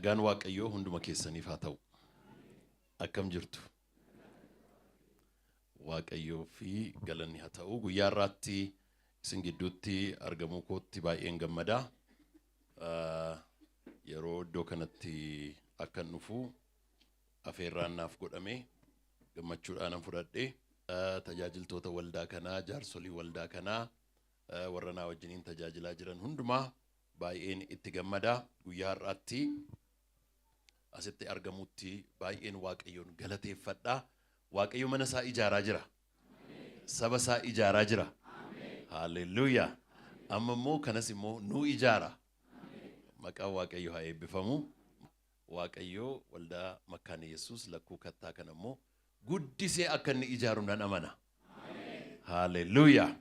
Nagaan Waaqayyoo hunduma keessaniif haa ta'u. Akkam jirtu? Waaqayyoo fi galanni haa ta'u. Guyyaa har'aatti isin gidduutti argamuu kootti baay'een gammada. Yeroo iddoo kanatti akkan dhufu afeerraan naaf godhame gammachuudhaanan fudhadhe. Tajaajiltoota waldaa kanaa, jaarsolii waldaa kanaa, warra naa wajjiniin tajaajilaa jiran hundumaa baay'een itti gammada. Guyyaa har'aatti asitti argamutti baay'een Waaqayyoon galateeffadha. Waaqayyo mana isaa ijaaraa jira. Saba isaa ijaaraa jira. Haaleluyyaa. Amma immoo kanas immoo nuu ijaara. Maqaan Waaqayyo haa eebbifamu. Waaqayyo waldaa Makkaana Yesuus Lakkuu Kattaa kana immoo guddisee akka inni ijaaru nan amana. Haaleluyyaa.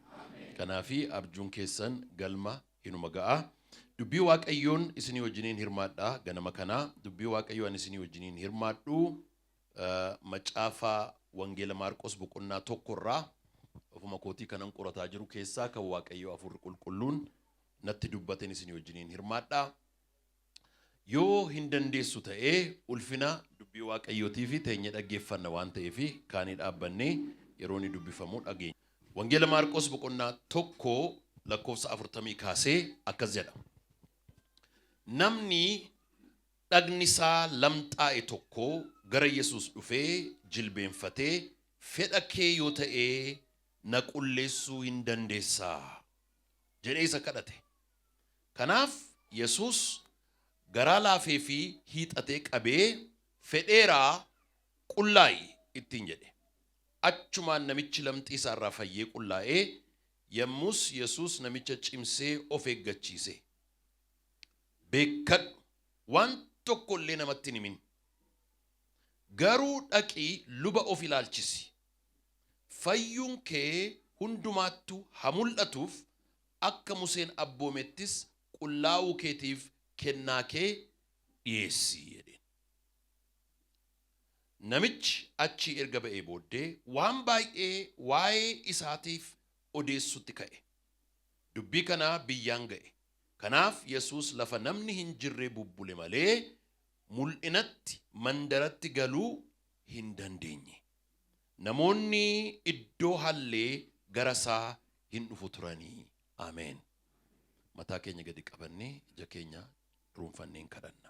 Kanaafi abjuun keessan galma hinuma ga'a. Dubbii Waaqayyoon isinii wajjiniin hirmaadha ganama kanaa. Dubbii Waaqayyoo ani isinii wajjiniin hirmaadhu macaafa Wangeela Maarqos boqonnaa 1 irraa ofuma kootii kanan qorataa jiru keessaa kan Waaqayyo Hafuurri Qulqulluun natti dubbateen isinii wajjiniin hirmaadha. Yoo hin dandeessu ta'ee ulfina dubbii Waaqayyootii fi teenyee dhaggeeffanna waan ta'eef kaanii dhaabbannee yeroo inni dubbifamu dhageenya. Wangeela Maarqos boqonnaa 1 lakkoofsa 40 kaasee akkas jedha. Namni dhagni isaa lamxaa'e tokko gara Yesuus dhufee jilbeenfatee, Fedha kee yoo ta'e na qulleessuu hin dandeessa jedhee isa kadhate. Kanaaf Yesuus garaa laafeefii hiixatee qabee, Fedheeraa, qullaa'i ittiin jedhe. Achumaan namichi lamxii isaa irraa fayyee qullaa'e, yommus Yesuus namicha cimsee of eeggachiise. Beekkadhu, waan tokko illee namatti hin himin. Garuu dhaqii luba of ilaalchisi. Fayyuun kee hundumaattuu haa mul'atuuf, akka Museen abboomettis qullaa'uu keetiif kennaa kee dhi'eessi jedheen. Namichi achii erga ba'ee booddee waan baay'ee waa'ee isaatiif odeessuutti ka'e. Dubbii kana biyyaan ga'e. Kanaaf Yesuus lafa namni hin jirre bubbule malee, mul'inatti mandaratti galuu hin dandeenye. Namoonni iddoo hallee gara isaa hin dhufu turanii. Ameen. Mataa keenya gadi qabannee ija keenya duruunfannee hin kadhanna.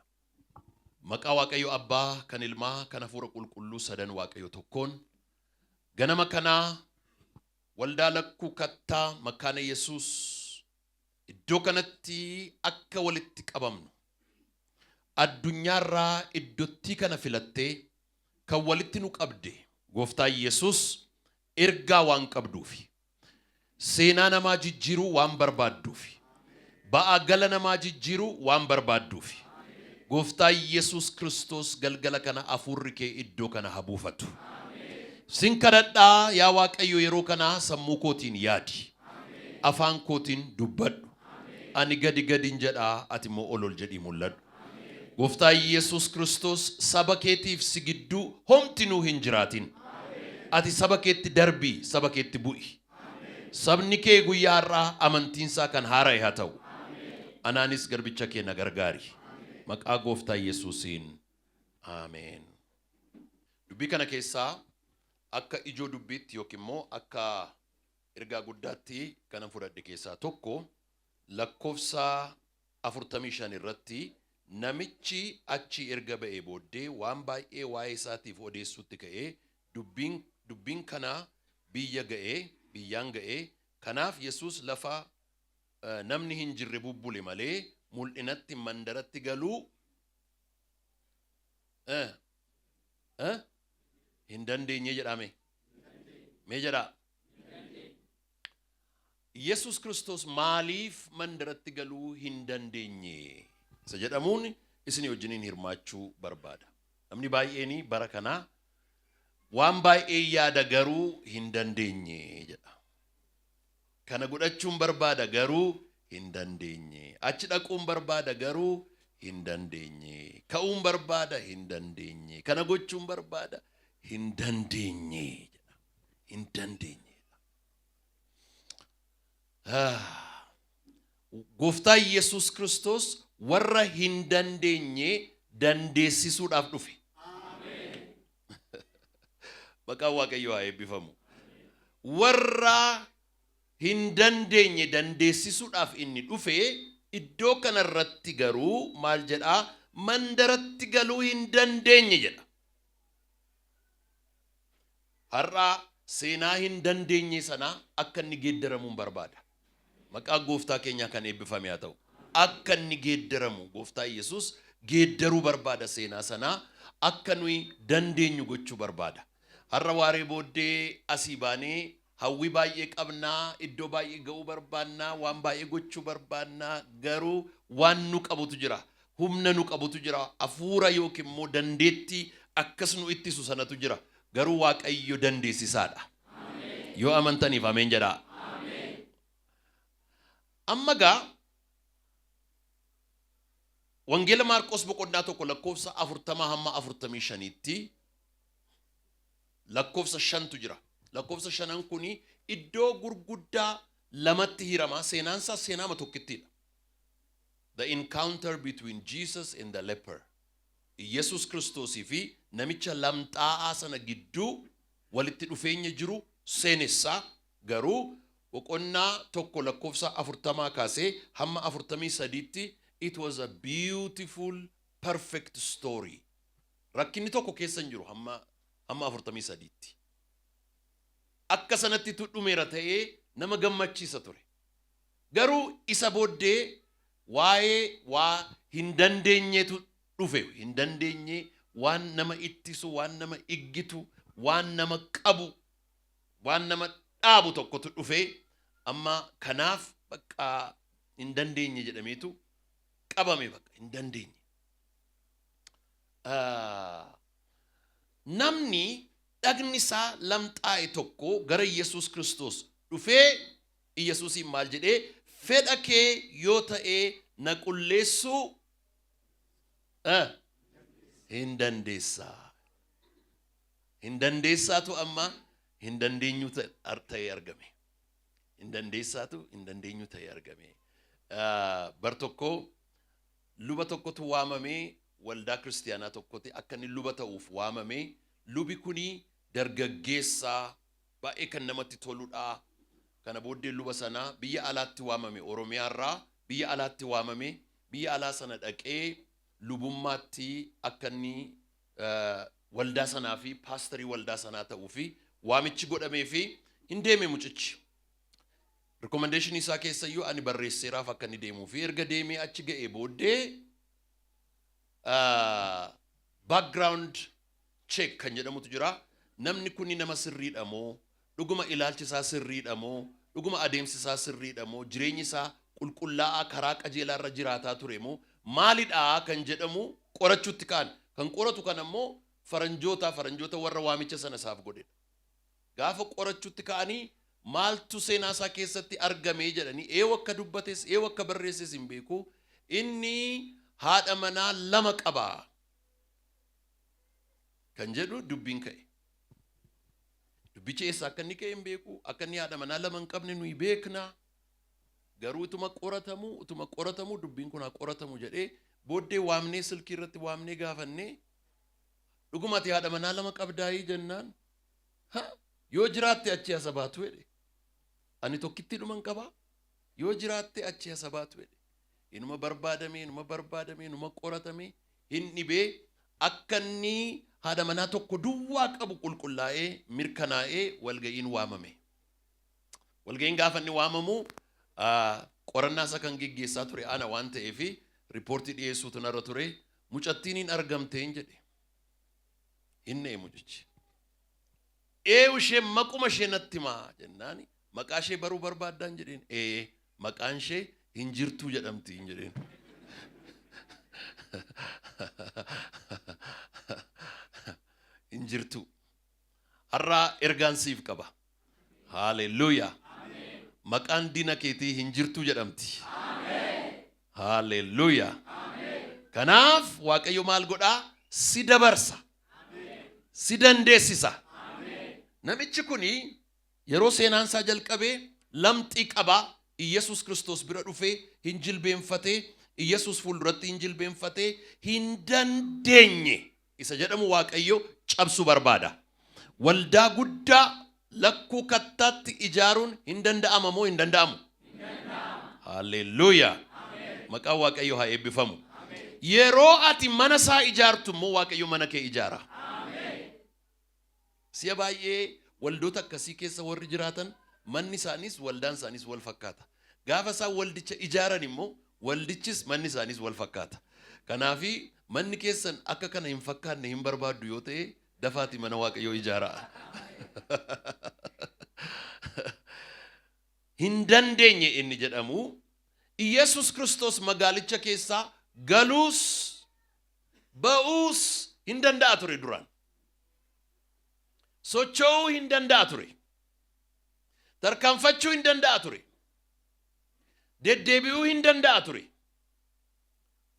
Maqaa Waaqayyo Abbaa, kan Ilmaa, kan Hafuura Qulqulluu sadan Waaqayyo tokkoon ganama kanaa waldaa Lakkuu Kattaa Makkaana Yesuus iddoo kanatti akka walitti qabamnu addunyaarraa iddottii kana filattee kan walitti nu qabde Gooftaa Yesuus ergaa waan qabduufi. Seenaa namaa jijjiiruu waan barbaadduufi. Ba'aa gala namaa jijjiiruu waan barbaadduufi. Gooftaa Yesuus Kiristoos galgala kana hafuurri kee iddoo kana haa buufatu. Sin kadhadhaa yaa Waaqayyo yeroo kana sammuu kootiin yaadi. Afaan kootiin dubbadhu. Ani gadi gadin jedhaa ati immoo ol ol jedhii mul'adhu. Gooftaa Yesuus Kiristoos saba keetiif si gidduu homtinuu hin jiraatin. Ati saba keetti darbii, saba keetti bu'i. Sabni kee guyyaa har'aa amantiinsaa kan haara'e haa ta'u. Anaanis garbicha kee na gargaari. Maqaa Gooftaa Yesuusiin. Ameen. Dubbii kana keessaa akka ijoo dubbiitti yookiin immoo akka ergaa guddaatti kanan fudhadhe keessaa tokko lakkoofsa 45 irratti namichi achii erga ba'ee booddee waan baay'ee waa'ee isaatiif odeessuutti ka'ee dubbiin dubbiin kanaa biyya ga'e biyyaan ga'e kanaaf Yesuus lafa namni hin jirre bubbule malee mul'inatti mandaratti galuu hin dandeenye jedhaa mee mee jedhaa. Yesuus Kiristoos maaliif mandaratti galuu hin dandeenye? Isa jedhamuun isinii wajjiniin hirmaachuu barbaada. Namni baay'een bara kanaa waan baay'ee yaada garuu hin dandeenye jedha. Kana godhachuun barbaada garuu hin dandeenye. Achi dhaquun barbaada garuu hin dandeenye. Ka'uun barbaada hin dandeenye. Kana gochuun barbaada hin dandeenye jedha. Hin dandeenye. Gooftaa Yesuus Kiristoos warra hin dandeenye Dandeessisuudhaaf dhufe. Maqaan Waaqayyoo haa eebbifamu. Warra hin dandeenye dandeessisuudhaaf inni dhufe. Iddoo kanarratti garuu maal jedhaa? Mandaratti galuu hin dandeenye jedha. Har'a seenaa hin dandeenye sana akka inni geeddaramuun barbaada. Maqaa Gooftaa keenyaa kan eebbifame haa ta'u. Akka inni geeddaramu, Gooftaa Yesus geeddaruu barbaada. Seenaa sanaa akka nuyi dandeenyu gochuu barbaada. Har'a waaree booddee asii baanee hawwii baay'ee qabnaa, iddoo baay'ee ga'uu barbaannaa, waan baay'ee gochuu barbaannaa, garuu waan nu qabutu jira. Humna nu qabutu jira. Hafuura yookiin immoo dandeettii akkas nu ittisu sanatu jira. Garuu Waaqayyo dandeessisaadha. Yoo amantaniif ameen jedhaa. Amma gaa Wangeela Maarqos boqonnaa 1 lakkoofsa 40 hamma 45tti lakkoofsa shantu jira. Lakkoofsa shanan kuni iddoo gurguddaa lamatti hirama. Seenaan isaa seenaama tokkittiidha. The encounter between Jesus and the leper. Yesus Kiristoosii fi namicha lamxaa'aa sana gidduu walitti dhufeenya jiru seenessaa. Garuu boqonnaa 1 lakkoofsa 40 kaasee hamma 43tti it was a beautiful, perfect story. Rakkinni tokko keessa hin jiru hamma 43tti. Akka sanatti dhumeera ta'ee nama gammachiisa ture. Garuu isa booddee waa'ee waa hin dandeenyetu dhufe. Hin dandeenye, waan nama ittisu, waan nama iggitu, waan nama qabu, waan nama dhaabu tokkotu dhufe. Amma kanaaf bakka hin dandeenye jedhameetu qabame, bakka hin dandeenye. Namni dhagni isaa lamxaa'e tokko gara Yesuus Kiristoos dhufee Yesuusiin maal jedhee? "Fedha kee yoo ta'ee na qulleessuu hin dandeessaa." Hin dandeessaatu amma hin dandeenyu ta'ee argame. Hin dandeessaatu hin dandeenyu ta'ee argame. Bar tokko luba tokkotu waamamee waldaa kiristiyaanaa tokkotti akka inni luba ta'uuf waamamee. Lubi kuni dargaggeessaa baay'ee kan namatti toludha. Kana booddee luba sanaa biyya alaatti waamame, Oromiyaarraa biyya alaatti waamame. Biyya alaa sana dhaqee lubummaatti akka inni waldaa sanaa fi paasterii waldaa sanaa ta'uu fi waamichi godhamee fi hin deeme mucichi. Recommendationii isaa keessayyuu ani barreesseeraaf akka inni deemuu fi. Erga deemee achi ga'ee booddee background check kan jedhamutu jira. Namni kuni nama sirriidha moo, dhuguma ilaalchi isaa sirriidha moo, dhuguma adeemsi isaa sirriidha moo, jireenyi isaa qulqullaa'aa karaa qajeelaa irra jiraataa ture moo, maalidha kan jedhamu qorachuutti ka'an. Kan qoratu kan ammoo faranjoota warra waamicha sana isaaf godhedha. Gaafa qorachuutti ka'anii maaltu seenaa isaa keessatti argame jedhanii, eewu akka dubbates, eewu akka barreesses hin beeku, inni haadha manaa lama qaba kan jedhu dubbiin ka'e. Dubbichi eessa akka inni ka'e hin beeku, akka inni haadha manaa lama hin qabne nuyi beekna. Garuu utuma qoratamu dubbiin kun haa qoratamu jedhee booddee waamnee, silkii irratti waamnee gaafannee, "Dhuguma ati haadha manaa lama qabdaayii?" jennaan, "Ha, yoo jiraatte achi asa baatu," jedhe. "Ani tokkitti dhuman qabaa, yoo jiraatte achi asa baatu," jedhe. Inuma barbaadame, inuma barbaadame, inuma qoratame, hin dhibee akka inni haadha manaa tokko duwwaa qabu qulqullaa'ee mirkanaa'ee walga'iin waamame. Walga'iin gaafa inni waamamu qorannaa isa kan geggeessaa ture ana waan ta'eef riippoortii dhiyeessuutu narra ture. "Mucattiin hin argamteen," jedhe. Hin na'e mucichi. "Eewu ishee, maquma ishee natti himaa," jennaani, "Maqaa ishee baruu barbaaddaan?" jedheen. "Ee, maqaan ishee hin jirtuu jedhamti," hin jedheen. Hin jirtu. Har'aa ergaan siif qaba. Haaleluyyaa. Maqaan diina keetii hin jirtuu jedhamti. Haaleluyyaa. Kanaaf Waaqayyo maal godhaa? Si dabarsa. Si dandeessisa. Namichi kuni yeroo seenaan isaa jalqabee lamxii qabaa. Iyyasuus Kiristoos bira dhufee hin jilbeenfatee. Iyyasuus fuulduratti hin jilbeenfatee hin dandeenye isa jedhamu Waaqayyo cabsuu barbaada. Waldaa guddaa lakkuu kattaatti ijaaruun hin danda'ama moo hin danda'amu? Haalleluuyaa! Maqaan Waaqayyo haa eebbifamu. Yeroo ati mana isaa ijaartu immoo Waaqayyo mana kee ijaara. Si'a baay'ee waldoota akkasii keessa warri jiraatan manni isaaniis waldaan isaaniis wal fakkaata. Gaafa isaan waldicha ijaaran immoo waldichis manni isaaniis wal fakkaata. Kanaafi manni keessan akka kana hin fakkaanne hin barbaaddu yoo ta'e dafaati mana Waaqayyoo ijaaraa. Hin dandeenye inni jedhamu Iyyasuus Kiristoos magaalicha keessaa galuus ba'uus hin danda'a ture duraan. Socho'uu hin danda'a ture. Tarkaanfachuu hin danda'a ture. Deddeebi'uu hin danda'a ture.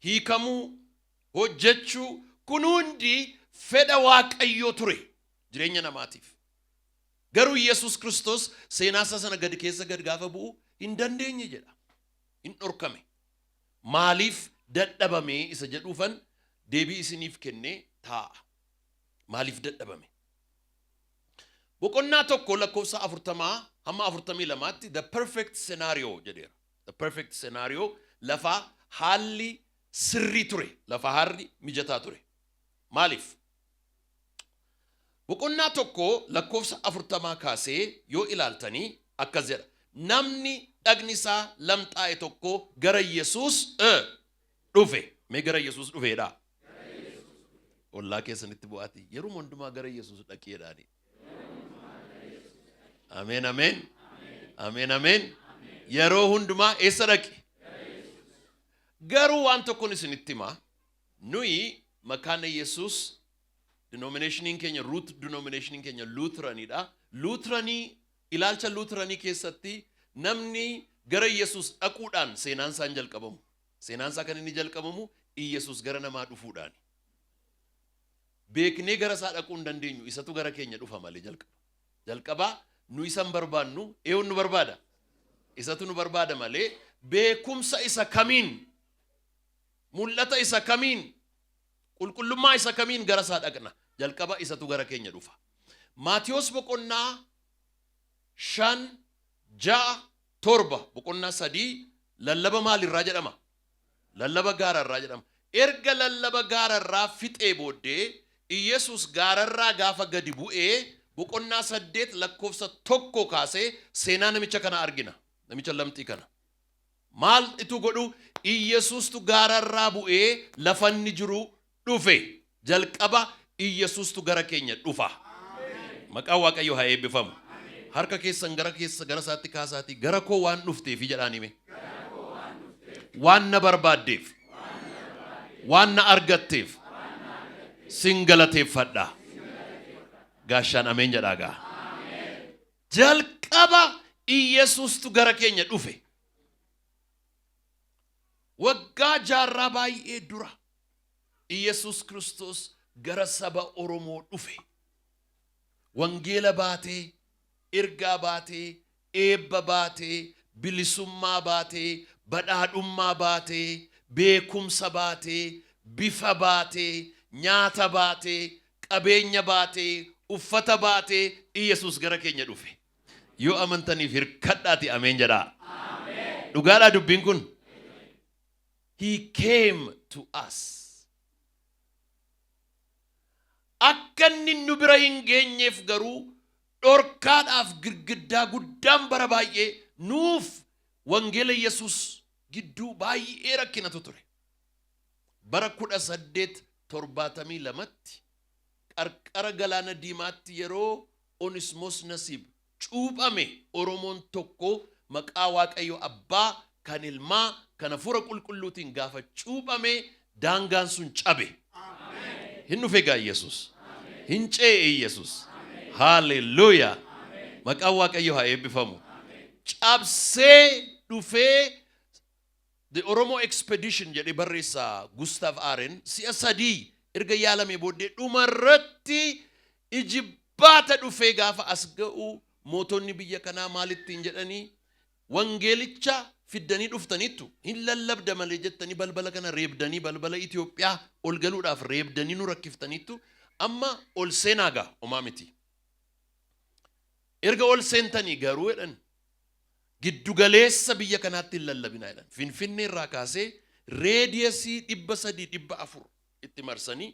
Hiikamuu, hojjechuu kun hundi fedha Waaqayyoo ture jireenya namaatiif. Garuu Yesuus Kiristoos seenaa isaa sana gadi keessa gad gaafa bu'u hin dandeenye jedha. Hin dhorkame. Maaliif dadhabame isa jedhuufan deebii isiniif kennee taa'a. Maaliif dadhabame? Boqonnaa 1 lakkoofsa 40 hamma 42tti the perfect scenario jedheera. The perfect scenario lafa haalli sirrii ture, lafa haalli mijataa ture. Maaliif? Boqonnaa 1 lakkoofsa 40 kaasee yoo ilaaltanii akkas jedha. Namni dhagni isaa lamxaa'e tokko gara Yesuus dhufe. Mee gara Yesuus dhufeedha. Ollaa keessanitti bu'aati. Yeruma hundumaa gara Yesuus dhaqi jedhaani. Ameen ameen. Ameen ameen. Yeroo hundumaa eessa dhaqi? Garuu waan tokkon isinitti himaa. Nuyi Makaana Yesuus denominationiin keenya root denominationiin keenya Lutheranidha. Lutheranii ilaalcha Lutheranii keessatti namni gara Yesuus dhaquudhaan seenaan isaa hin jalqabamu. Seenaan isaa kan inni jalqabamu Iyesuus gara namaa dhufuudhaani. Beeknee gara isaa dhaquu hin dandeenyu. Isatu gara keenya dhufa malee jalqaba. Jalqaba nu isa hin barbaannu, eenyu nu barbaada? Isatu nu barbaada malee beekumsa isa kamiin, mul'ata isa kamiin, qulqullummaa isa kamiin gara isaa dhaqna? Jalqaba isatu gara keenya dhufa. Maatiyos boqonnaa 5, 6, 7 boqonnaa 3 lallaba maalirraa jedhama? Lallaba gaararraa jedhama. Erga lallaba gaararraa fixee booddee Iyyasuus gaararraa gaafa gadi bu'ee boqonnaa 8 lakkoofsa 1 kaasee seenaa namicha kana argina. Namicha lamxii kana. Maal ituu godhu? Iyyasuustu gaararraa bu'ee lafanni jiru dhufe. Jalqaba Iyyasuustu gara keenya dhufa. Maqaan Waaqayyoo haa eebbifamu. Harka keessan gara keessa gara isaatti kaasaatii gara koo waan dhufteefi jedhaan hime. Waan na barbaaddeef, waan na argatteef sin galateeffadha. Gaashaan ameen jedhaa gaa. Jalqaba Iyyasuustu gara keenya dhufe. Waggaa jaarraa baay'ee dura Iyyasuus Kiristoos gara saba Oromoo dhufe. Wangeela baatee, ergaa baatee, eebba baatee, bilisummaa baatee, badhaadhummaa baatee, beekumsa baatee, bifa baatee, nyaata baatee, qabeenya baatee, uffata baatee Iyyasuus gara keenya dhufe. Yoo amantaniif hirkadhaati ameen jedhaa. Dhugaadhaa dubbiin kun? He came to us. Akka inni nu bira hin geenyeef garuu dhorkaadhaaf girgiddaa guddaan bara baay'ee nuuf wangeela Yesuus gidduu baay'ee rakkinatu ture. Bara 1872tti qarqara galaana diimaatti yeroo Onismos Nasiib cuuphame Oromoon tokko maqaa Waaqayyo Abbaa, kan Ilmaa, kan Hafuura Qulqulluutiin gaafa cuuphame daangaan sun cabe. Hin dhufe egaa Yesuus. Hin ce'e Yesuus. Haalleluuyaa. Maqaan Waaqayyo haa eebbifamu. Cabsee dhufee The Oromo Expedition jedhee barreessa Gustav Aaren si'a sadii erga yaalamee booddee dhumarratti ijibbaata dhufee gaafa as ga'u mootonni biyya kanaa maal ittiin jedhanii Wangeelicha fiddanii dhuftaniittu, hin lallabda malee jettanii balbala kana reebdanii, balbala Itoophiyaa ol galuudhaaf reebdanii nu rakkiftaniittu, amma ol seenaa gaa, homaa miti. Erga ol seentanii garuu jedhan, giddugaleessa biyya kanaatti hin lallabinaa jedhan. Finfinnee irraa kaasee radius 300, 400 itti marsanii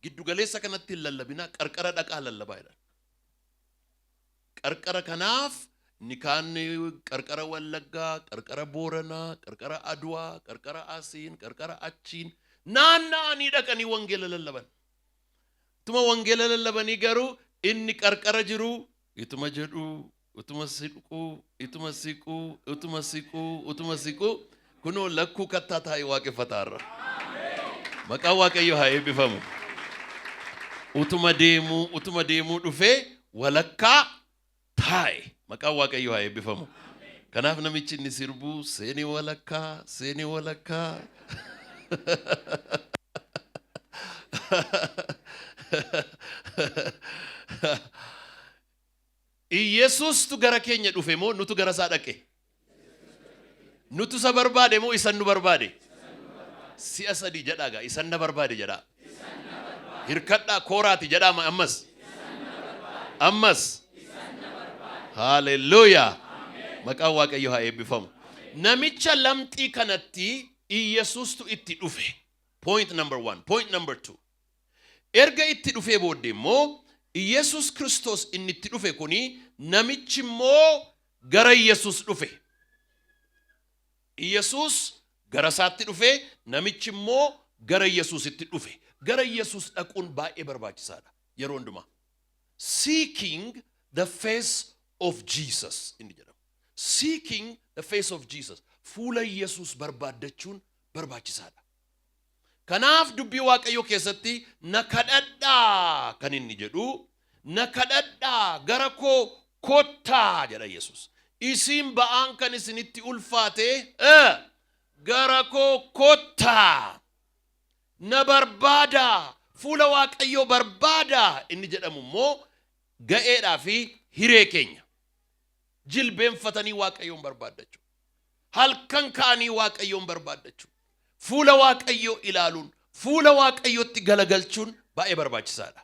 giddugaleessa kanatti hin lallabinaa, qarqara dhaqaa lallabaa jedhan. Qarqara kanaaf inni kaan qarqara Wallaggaa, qarqara Booranaa, qarqara Aduwaa, qarqara Asiin, qarqara Achiin naanna'anii dhaqanii wangeela lallaban. Ituma wangeela lallabanii garuu inni qarqara jiru ituma jedhu, utuma siquu, ituma siquu, utuma siquu, utuma siquu, kunoo Lakkuu Kattaa taa'ee waaqeffataarra. Maqaan Waaqayyo haa eebbifamu. Utuma deemuu, utuma deemuu dhufee walakkaa taa'e. Maqaan Waaqayyo haa eebbifamu. Kanaaf namichi inni sirbuu "Seenee walakkaa, seenee walakkaa". Iyesuustu gara keenya dhufe moo nutu gara isaa dhaqe? Nutu isa barbaade moo isan nu barbaade? Si'a sadii jedhaa gaa, "Isan na barbaade" jedhaa. Hirkadhaa kooraati jedhaa ammas. Ammas. Haaleluyyaa. Maqaan Waaqayyo haa eebbifamu. Namicha lamxii kanatti Iyesuustu itti dhufe. Point number one. Point number two. Erga itti dhufee booddee immoo Iyesuus Kiristoos inni itti dhufe kuni, namichi immoo gara Iyesuus dhufe. Iyesuus gara isaatti dhufe, namichi immoo gara Iyesuusitti dhufe. Gara Iyesuus dhaquun baay'ee barbaachisaadha yeroo hundumaa. Seeking the face of Jesus inni jedhamu. Seeking the face of Jesus. Fuula Iyesuus barbaaddachuun barbaachisaadha. Kanaaf dubbii Waaqayyoo keessatti "Na kadhadhaa" kan inni jedhu, "Na kadhadhaa, gara koo kottaa" jedha Yesus. "Isin ba'aan kan isinitti ulfaate, gara koo kottaa, na barbaadaa, fuula Waaqayyoo barbaadaa" inni jedhamu immoo ga'eedhaa fi hiree keenya. Jilbeenfatanii Waaqayyoon barbaaddachuu. Halkan ka'anii Waaqayyoon barbaaddachuu. Fuula Waaqayyoo ilaaluun, fuula Waaqayyootti galagalchuun baay'ee barbaachisaadha.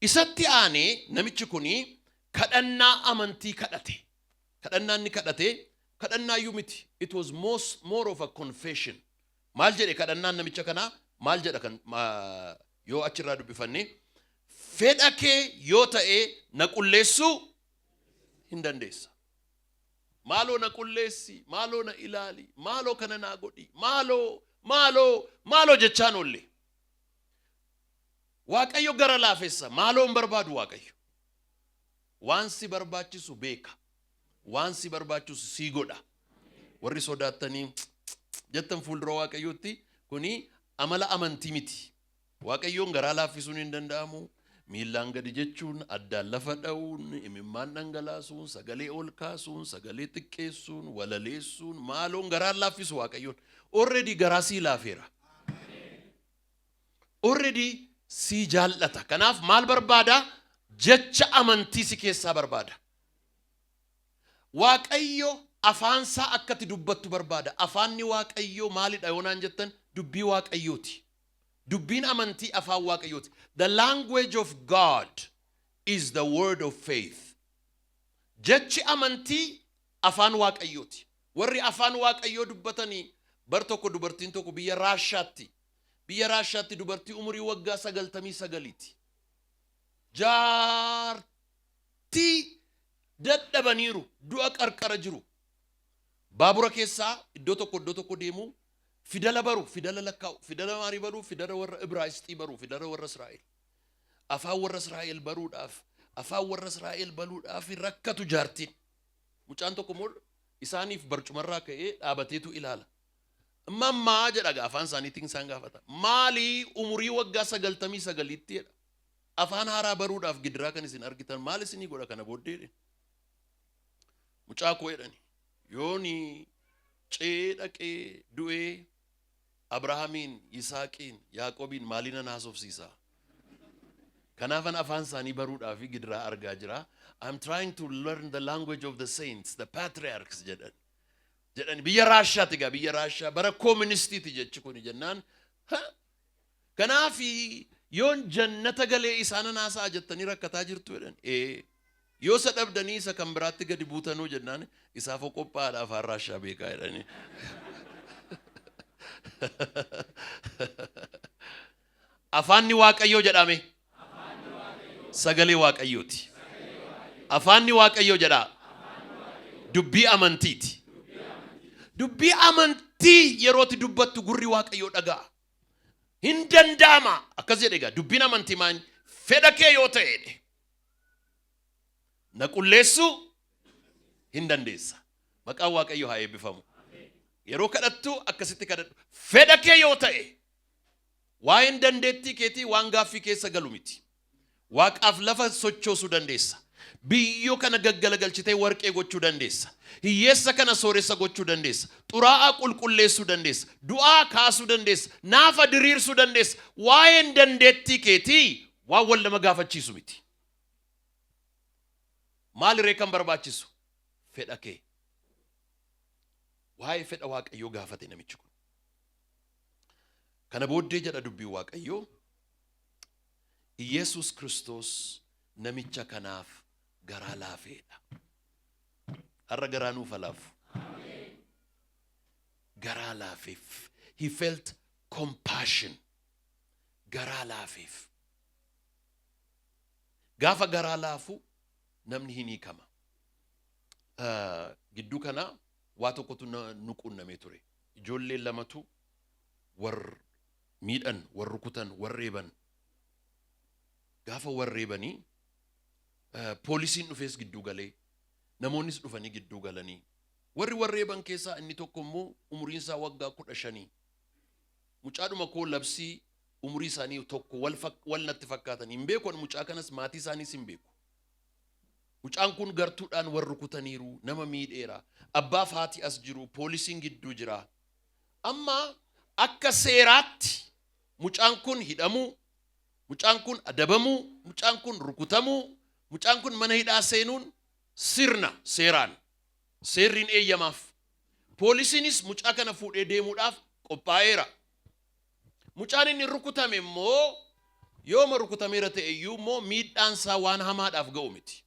Isatti aanee namichi kuni kadhannaa amantii kadhate. Kadhannaa inni kadhate kadhannaa iyyuu miti. It was more of a confession. Maal jedhe kadhannaan namicha kanaa? Maal jedha kan yoo achirraa dubbifanne? "Fedha kee yoo ta'e na qulleessuu hin dandeessa. Maaloo na qulleessi, maaloo na ilaali, maaloo kana naa godhi, maaloo, maaloo, maaloo" jechaan oolle. Waaqayyo gara laafessa, maaloo hin barbaadu Waaqayyo. Waan si barbaachisu beeka. Waan si barbaachisu sii godha. Warri sodaattanii jettan fuuldura Waaqayyootti, kuni amala amantii miti. Waaqayyoon garaa laaffisuun hin danda'amu. Miillaan gadi jechuun, addaan lafa dha'uun, imimmaan dhangalaasuun, sagalee ol kaasuun, sagalee xiqqeessuun, walaleessuun, maaloon garaan laaffisu Waaqayyoon. Already garaa sii laafeera. Already sii jaallata. Kanaaf maal barbaada? Jecha amantii si keessaa barbaada. Waaqayyo afaansaa akkati dubbattu barbaada. Afaanni Waaqayyoo maalidha yoo naan jettan, dubbii Waaqayyooti. Dubbiin amantii afaan Waaqayyooti. The language of God is the word of faith. Jechi amantii afaan Waaqayyooti. Warri afaan Waaqayyoo dubbatanii, bar tokko dubartiin tokko biyya Raashaatti dubartii umurii waggaa 99ti. Jaartii dadhabaniiru, du'a qarqara jiru. Baabura keessaa iddoo tokko deemu, fidala baru, fidala lakkaa'u, fidala maarii baru, fidala warra Ibraayisxii baru, fidala warra Israa'el. Afaan warra Israa'el baruudhaaf rakkatu jaartiin. Mucaan tokko immoo isaaniif barcumarraa ka'ee dhaabateetu ilaala. "Mammaa," jedha gaa, afaan isaaniitiin isaan gaafata. "Maalii umurii waggaa 99tti," jedha, "afaan haaraa baruudhaaf gidiraa kan isin argitan maal isinii godha kana booddee?" jedhe. "Mucaa koo," jedhani, "yooni ce'ee dhaqee du'ee Abrahaamiin, Yisaaqiin, Yaaqoobiin maaliin haasofsiisa? Kanaafan afaan isaanii baruudhaaf gidiraa argaa jira. I'm trying to learn the language of the saints, the patriarchs," jedhan. Jedhani biyya Raashaati egaa, biyya Raashaa bara kooministiiti jechi kun jennaan. Ha? Kanaafi yoon jannata galee isaanan haasa'a jettanii rakkataa jirtu jedhan. Ee, yoo isa dhabdanii isa kan biraatti gadi buutanuu jennaan, isaafoo qophaa'aadha, afaan Raashaa beekaa jedhanii. Afaanni Waaqayyoo jedhame sagalee Waaqayyooti. Afaanni Waaqayyoo jedhaa dubbii amantiiti. Dubbii amantii yerooti dubbattu gurri Waaqayyoo dhaga'a. Hin danda'ama akkas jedhe egaa dubbiin amantii maan fedha kee yoo ta'e jedhe na qulleessuu hin dandeessa. Maqaan Waaqayyoo haa eebbifamu. Yeroo kadhattu akkasitti kadhadhu. Fedha kee yoo ta'e, waa'een dandeettii keetii waan gaaffii keessa galu miti. Waaqaaf lafa sochoosuu dandeessa. Biyyoo kana gaggalagalchitee warqee gochuu dandeessa. Hiyyeessa kana sooressa gochuu dandeessa. Xuraa'aa qulqulleessuu dandeessa. Du'aa kaasuu dandeessa. Naafa diriirsuu dandeessa. Waa'een dandeettii keetii waan wal nama gaafachiisu miti. Maali ree kan barbaachisu? Fedha kee. Waa'ee fedha Waaqayyoo gaafate namichi kun. Kana booddee jedha dubbiin Waaqayyoo, Iyesuus Kiristoos namicha kanaaf garaa laafeedha. Har'a garaa nuuf haa laafu. Garaa laafeef. He felt compassion. Garaa laafeef. Gaafa garaa laafu namni hin hiikama. Gidduu kana waa tokkotu nu quunnamee ture. Ijoollee lamatu war miidhan, war rukutan, war reeban. Gaafa war reebanii poolisiin dhufees gidduu galee, namoonnis dhufanii gidduu galanii. Warri war reeban keessaa inni tokko immoo umuriin isaa waggaa 15. Mucaadhuma koo labsii umurii isaanii tokko wal natti fakkaatan hin beeku, ani mucaa kanas maatii isaaniis hin beeku. Mucaan kun gartuudhaan wal rukutaniiru, nama miidheera. Abbaaf haati as jiru, poolisiin gidduu jira. Amma akka seeraatti mucaan kun hidhamuu, mucaan kun adabamuu, mucaan kun rukutamuu, mucaan kun mana hidhaa seenuun sirna seeraan. Seerriin eeyyamaaf. Poolisiinis mucaa kana fuudhee deemuudhaaf qophaa'eera. Mucaan inni rukutame immoo yooma rukutameera ta'e iyyuu immoo miidhaan isaa waan hamaadhaaf ga'u miti.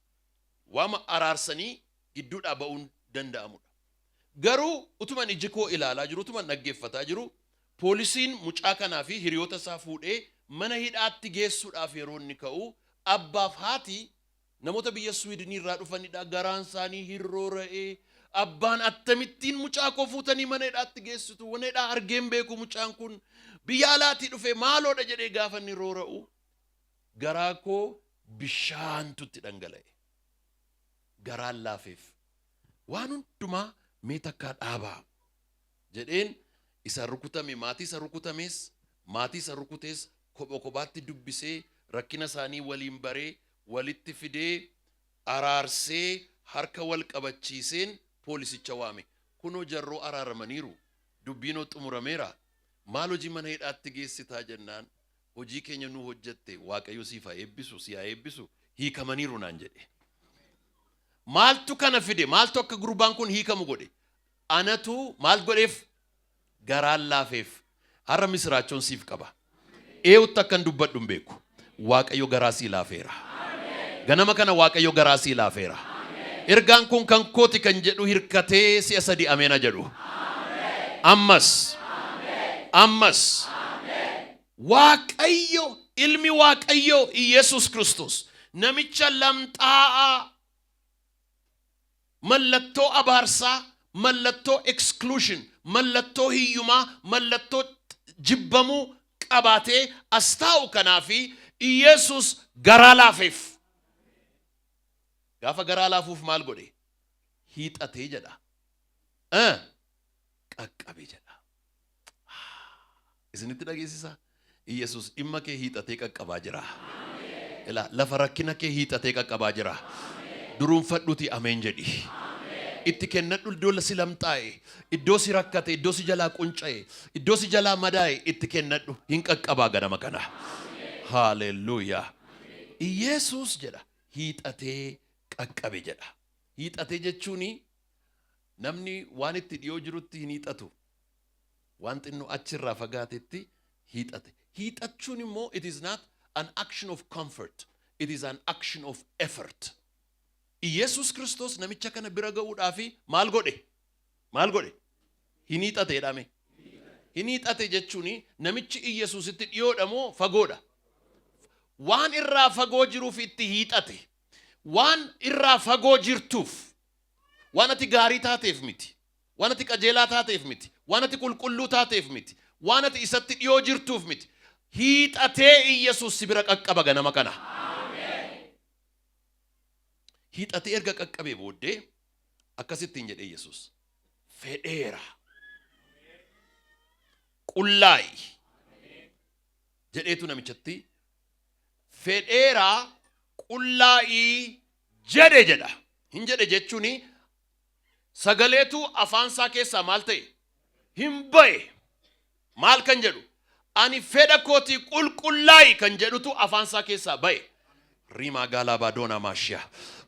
Waama araarsanii gidduudhaa ba'uun danda'amudha. Garuu utuman iji koo ilaalaa jiru, utuman dhaggeeffataa jiru, poolisiin mucaa kanaa fi hiriyoota isaa fuudhee mana hidhaatti geessuudhaaf yeroo inni ka'u, abbaaf haati namoota biyya Swiidinii irraa dhufanidha. Garaan isaanii hirroora'ee, abbaan akkamittiin mucaa koo fuutanii mana hidhaatti geessitu? Mana hidhaa argee hin beeku, mucaan kun biyya alaatii dhufe, maaloodha jedhee gaafa inni roora'u garaa koo bishaantu itti dhangala'e. Garaan laafeef. Waan hundumaa mee takkaa dhaabaa jedheen isa rukutame, maatii isa rukutames, maatii isa rukutes kopha kophaatti dubbisee, rakkina isaanii waliin baree, walitti fidee, araarsee, harka wal qabachiiseen poolisicha waame. Kunoo jarroo araaramaniiru. Dubbiinoo xumurameera. Maal hojii mana hidhaatti geessitaa jennaan, hojii keenya nu hojjette, Waaqayyo siif haa eebbisu, si haa eebbisu, hiikamaniiru naan jedhe. Maaltu kana fide? Maaltu akka gurbaan kun hiikamu godhe? Anatu maal godheef? Garaan laafeef. Har'a misiraachoon siif qaba. Eewutti akkan dubbadhu hin beeku. Waaqayyo garaa sii laafeera. Ganama kana Waaqayyo garaa sii laafeera. Ergaan kun kan kooti kan jedhu hirkatee si'a sadi ameena jedhu. Ammas. Ammas. Waaqayyo, ilmi Waaqayyo Iyesuus Kiristoos, namicha lamxaa'aa, mallattoo abaarsaa, mallattoo exclusion, mallattoo hiyyumaa, mallattoo jibbamuu qabaatee as taa'u kanaafi Iyesuus garaa laafeef. Gaafa garaa laafuuf maal godhe? Hiixatee jedha. Qaqqabe jedha. Isinitti dhageessisa. Iyesuus dhimma kee hiixatee qaqqabaa jira. Ilaa, lafa rakkina kee hiixatee qaqqabaa jira. Duruunfadhuuti ameen jedhi. Itti kennadhu, iddoo si lamxaa'e, iddoo si rakkate, iddoo si jalaa qunca'e, iddoo si jalaa madaa'e itti kennadhu, hin qaqqabaa ganama kana. Haalelluuyaa. Iyesuus jedha hiixatee qaqqabe jedha. Hiixatee jechuun Namni waan itti dhiyoo jirutti hin hiixatu. Waan xinnoo achirraa fagaatetti hiixate. Hiixachuun immoo, it is not an action of comfort. It is an action of effort. Iyesus Kiristoos namicha kana bira ga'uudhaafi maal godhe? Maal godhe? Hin hiixate jedhame. Hin hiixate jechuun namichi Iyesuusitti dhiyoodha moo fagoodha? Waan irraa fagoo jiruuf itti hiixate. Waan irraa fagoo jirtuuf, waan ati gaarii taateef miti. Waan ati qajeelaa taateef miti. Waan ati qulqulluu taateef miti. Waan ati isatti dhiyoo jirtuuf miti. Hiixatee Iyesuus si bira qaqqaba ganama kana. Hiixatee erga qaqqabee booddee akkasittiin jedhe Yesuus. "Fedheera. Qullaa'i" jedheetu namichatti, "Fedheera, qullaa'ii" jedhe jedha. Hin jedhe jechuun sagaleetu afaansaa keessaa maal ta'e? Hin ba'e. Maal kan jedhu? "Ani fedha kootii, qulqullaa'i" kan jedhutu afaansaa keessaa ba'e. Rima galabadona mashia.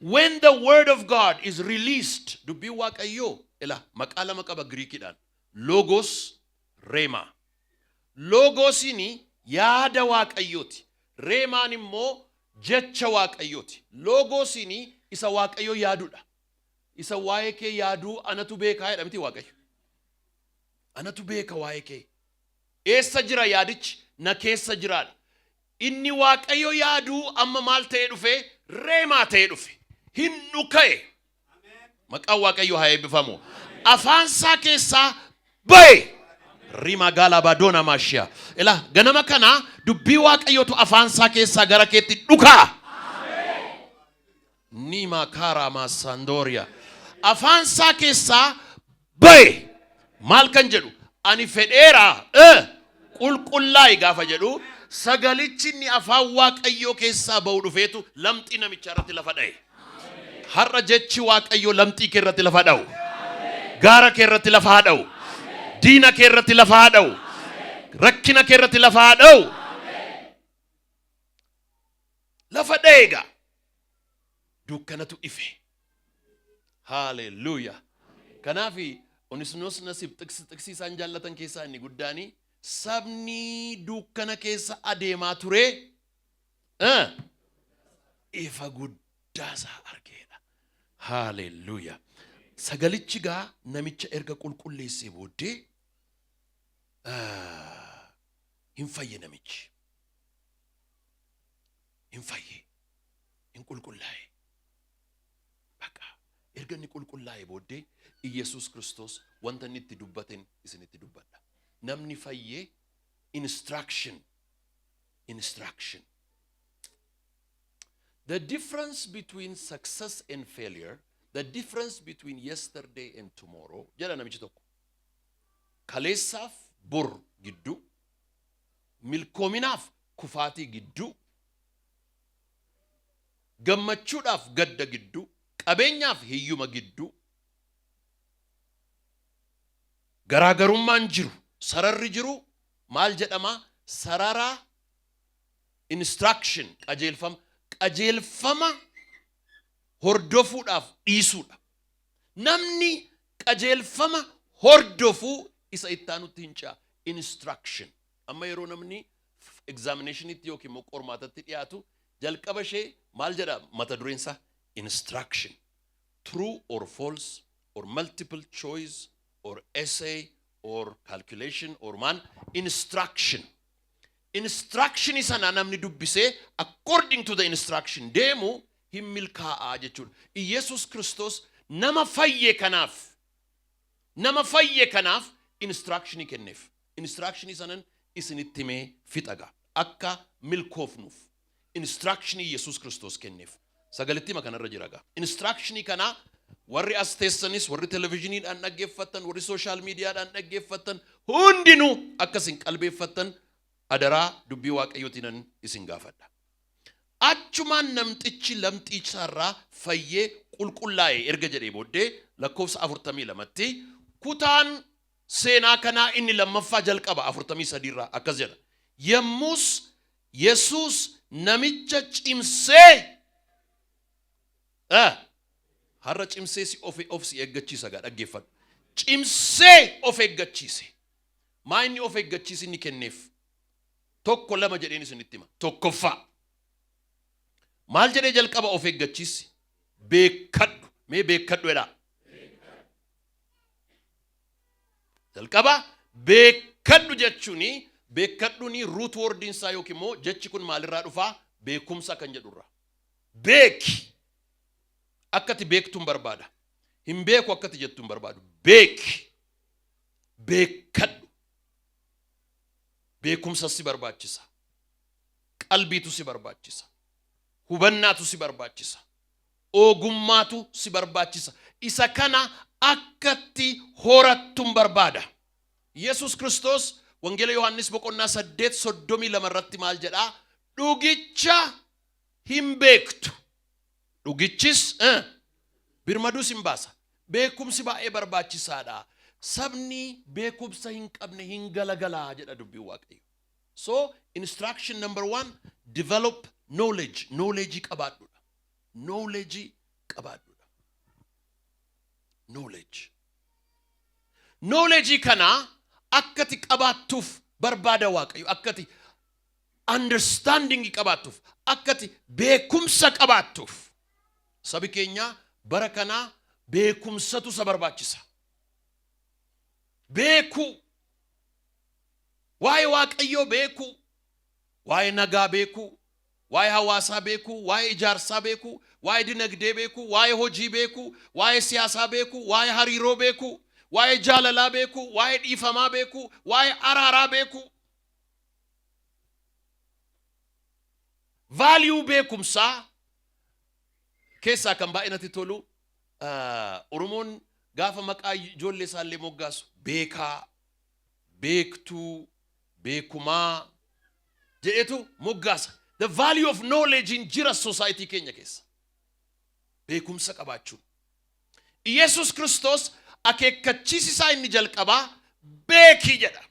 When the word of God is released, dubbiin Waaqayyoo ila maqaa lama qaba Giriikidhaan. Logos, rema. Logosiin yaada Waaqayyooti. Reemaan immoo jecha Waaqayyooti. Logosiin isa Waaqayyo yaadudha. Isa waa'ee kee yaaduu anatu beekaa jedha miti Waaqayyo. Anatu beeka waa'ee kee. Eessa jira yaadichi? Na keessa jiraadha. Inni Waaqayyo yaaduu amma maal ta'ee dhufe? Reemaa ta'ee dhufe. Hin dhuka'e. Maqaan Waaqayyo haa eebbifamu. Afaansaa keessaa ba'e. Rima galabadoona maashiyaa. Ila ganama kana dubbii Waaqayyootu afaansaa keessaa gara keetti dhukaa. Nima karaa maasandooriyaa. Afaansaa keessaa ba'e. Maal kan jedhu? "Ani fedheera, qulqullaa'i" gaafa jedhu, sagalichi inni afaan Waaqayyoo keessaa ba'u dhufeetu lamxii namichaa irratti lafa dha'e. Har'a jechi Waaqayyoo lamxii kee irratti lafa dha'u. Gaara kee irratti lafa haa dha'u. Diina kee irratti lafa haa dha'u. Rakkina kee irratti lafa haa dha'u. Lafa dha'e egaa. Dukkanatu ife. Haaleluyyaa. Kanaaf Onisimoos Nasiib xiqsii isaan jaallatan keessaa inni guddaani, sabni dukkana keessa adeemaa ture ifa guddaa isaa argeedha. Haaleluyyaa. Sagalichi gaa namicha erga qulqulleessee booddee hin fayye namichi. Hin fayye. Hin qulqullaa'e. Baqa. Erga inni qulqullaa'e booddee Iyesuus Kiristoos wanta inni itti dubbateen isinitti dubbadha. Namni fayyee instruction. Instruction. The difference between success and failure, the difference between yesterday and tomorrow, jedha namichi tokko. Kaleessaaf bor gidduu, milkoominaaf kufaatii gidduu, gammachuudhaaf gadda gidduu, qabeenyaaf hiyyuma gidduu, garaagarummaan jiru, sararri jiru maal jedhama? Sarara instruction, qajeelfama. Qajeelfama hordofuudhaaf dhiisuudha. Namni qajeelfama hordofuu isa ittaanutti hin ce'a. Instruction. Amma yeroo namni examinationitti yookiin immoo qormaatatti dhiyaatu, jalqaba ishee maal jedha mata dureen isaa? Instruction. True or false or multiple choice or essay or calculation or man instruction. Instruction sana namni dubbisee according to the instruction deemu hin milkaa'aa jechuudha. Iyesus Kiristoos nama fayye kanaaf instructionii kenneef. Instructionii sanan isinitti himee fixaga. Akka milkoofnuuf instructionii Yesus Kiristoos kenneef. Sagalittima kanarra jira gaa. Instructionii kana warri as teessanis, warri televizhiniidhaan dhaggeeffattan, warri social mediadhaan dhaggeeffattan hundinuu akka isin qalbeeffattan adaraa dubbii Waaqayyootiin isin gaafadha. Achumaan namtichi lamxii isaarraa fayyee qulqullaa'e erga jedhee booddee, lakkoofsa 42tti kutaan seenaa kanaa inni lammaffaa jalqaba, 43rraa akkas jedha. Yemmus Yesuus namicha cimsee Har'a cimsee si of si eeggachiisa gaa, dhaggeeffadhu. Cimsee of eeggachiise. Maa inni of eeggachiisi inni kenneef? Tokko lama jedheen isinitti hima. Tokkoffaa. Maal jedhee jalqaba of eeggachiisi? Beekkadhu. Mee beekkadhu jedhaa. Jalqaba beekkadhu jechuuni, beekkadhuuni root wordiin isaa yookiin immoo jechi kun maalirraa dhufaa? Beekumsa kan jedhurraa. Beeki. Akkati beektuun barbaada. Hin beeku akkati jettu hin barbaadu. Beeki. Beekkadhu. Beekumsa si barbaachisa. Qalbiitu si barbaachisa. Hubannaatu si barbaachisa. Ogummaatu si barbaachisa. Isa kana akkatti horattuun barbaada. Yesus Kiristoos Wangeela Yohaannis boqonnaa 8:32 irratti maal jedhaa? Dhugicha hin beektu. Dhugichis birmaduus hin baasa. Beekumsi baay'ee barbaachisaadha. Sabni beekumsa hin qabne hin galagalaa jedha dubbiin Waaqayyo. So instruction number one, develop knowledge. Knowledge qabaadhudha. Knowledge qabaadhudha. Knowledge. Knowledge kana akkati qabaattuuf barbaada Waaqayyo. Akkati understanding qabaattuuf, akkati beekumsa qabaattuuf. Sabi keenya bara kanaa beekumsatu isa barbaachisa. Beekuu. Waa'ee Waaqayyoo beekuu. Waa'ee nagaa beekuu. Waa'ee hawaasaa beekuu, waa'ee ijaarsaa beekuu, waa'ee dinagdee beekuu, waa'ee hojii beekuu, waa'ee siyaasaa beekuu, waa'ee hariiroo beekuu, waa'ee jaalalaa beekuu, waa'ee dhiifamaa beekuu, waa'ee araaraa beekuu. Value beekumsaa keessaa kan baay'ee natti tolu, Oromoon gaafa maqaa ijoollee isaallee moggaasu beekaa, beektuu, beekumaa jedhetu moggaasa. The value of knowledge in jira society keenya keessa. Beekumsa qabaachuun. Yesus Kiristoos akeekkachiisi isaa inni jalqabaa beekii jedha.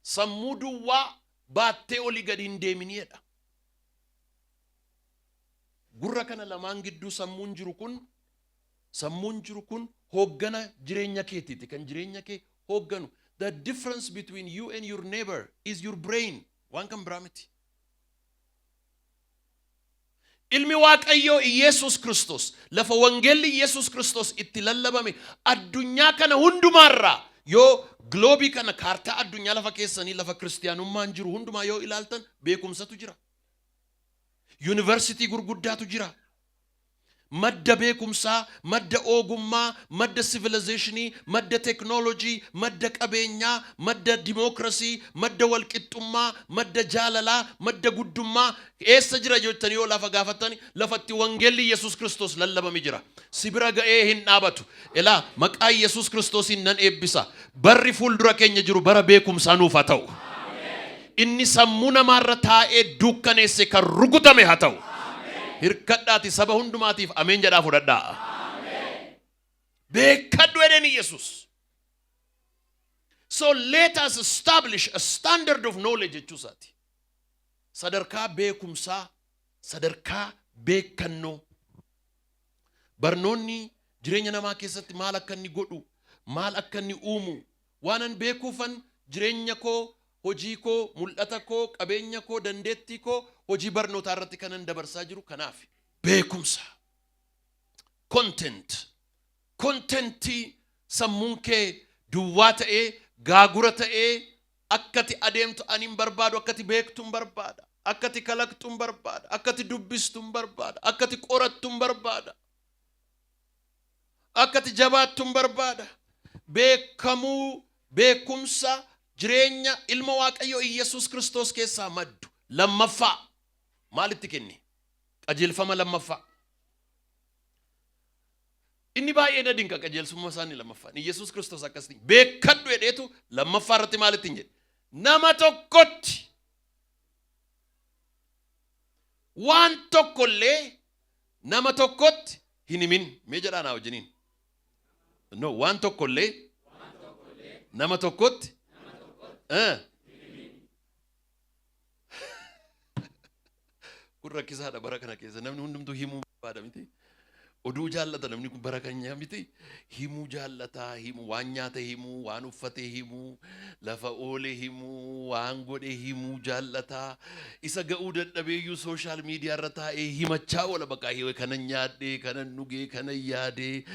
Sammuu duwwaa baattee olii gadi hin deeminii jedha. Gurra kana lamaan gidduu sammuun jiru kun hooggana jireenya keetiiti, kan jireenya kee hoogganu. The difference between you and your neighbor is your brain. Waan kan biraa miti. Ilmi Waaqayyoo Iyesus Kiristoos lafa wangeelli Iyesus Kiristoos itti lallabame addunyaa kana hundumaarraa, yoo globe kana, kaartaa addunyaa lafa keessanii, lafa kiristiyaanummaan jiru hundumaa yoo ilaaltan, beekumsatu jira. Yuunivarsiitii gurguddaatu jira. Madda beekumsaa, madda ogummaa, madda civilizationii, madda teknoolojii, madda qabeenyaa, madda dimookirasii, madda walqixxummaa, madda jaalalaa, madda guddummaa eessa jira jettanii yoo lafa gaafattani, lafatti wangeelli Yesuus Kiristoos lallabame jira. Si bira ga'ee hin dhaabatu. Elaa, maqaa Yesuus Kiristoosiin nan eebbisa. Barri fuuldura keenya jiru bara beekumsaa nuuf haa ta'u. Inni sammuu namaarra taa'ee dukkaneesse kan rukutame haa ta'u. Hirkadhaati saba hundumaatiif ameen jedhaa fudhadhaa. Beekadhu jedheen Yesuus. So let us establish a standard of knowledge jechuu isaati. Sadarkaa beekumsaa, sadarkaa beekannoo. Barnoonni jireenya namaa keessatti maal akka inni godhu, maal akka inni uumu, waanan beekuufan jireenya koo, hojii koo, mul'ata koo, qabeenya koo, dandeettii koo hojii barnootaa irratti kanan dabarsaa jiru kanaaf. Beekumsa. Content. Contentii sammuun kee duwwaa ta'ee, gaagura ta'ee akkati adeemtu ani hin barbaadu, akkati beektu hin barbaada. Akkati kalaqxu hin barbaada. Akkati dubbistu hin barbaada. Akkati qorattu hin barbaada. Akkati jabaattu hin barbaada. Beekamuu, beekumsa jireenya ilma Waaqayyoo Iyyasuus Kiristoos keessaa maddu. Lammaffaa maalitti kenne? Qajeelfama lammaffaa. Inni baay'ee na dinqa, qajeelfama isaanii lammaffaan. Iyyasuus Kiristoos akkasitti beekadhu jedheetu lammaffaa irratti maalitti hin jedhe? Nama tokkotti waan tokkollee nama tokkotti hin himin. Mee jedhaa naa wajjiniin. No, waan tokkollee nama tokkotti. Kun rakkisaadha bara kana keessa, namni hundumtuu himuu barbaada miti. Oduu jaallata namni kun bara keenyaa miti. Himuu jaallata, himuu, waan nyaate himuu, waan uffate himuu, lafa oole himuu, waan godhe himuu jaallata. Isa ga'uu dadhabeeyyuu social media irra taa'ee himachaa oola. Bakka kanan nyaadhee, kanan dhugee, kanan yaadee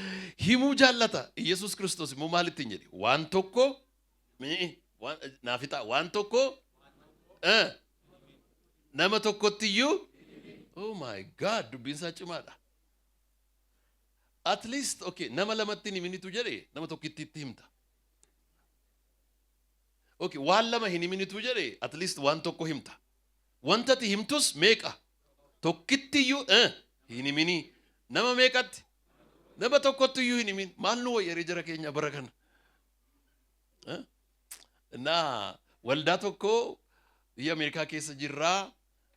himuu jaallata. Yesuus Kiristoos immoo maalitti hin jedhe? Waan tokko naaf ta'a, waan tokko nama tokkottiyyuu. Oh my God, dubbiin isaa cimaadha. At least, okay, nama lamatti hin himinitu jedhe, nama tokkitti itti himta. Okay, waan lama hin himinitu jedhe, at least waan tokko himta. Wanta ati himtus meeqa? Tokkittiyyuu hin himinii. Nama meeqatti? Nama tokkottiyyuu hin himin. Maal nu wayyaree jara keenya bara kana? Naa waldaa tokko biyya Ameerikaa keessa jirraa,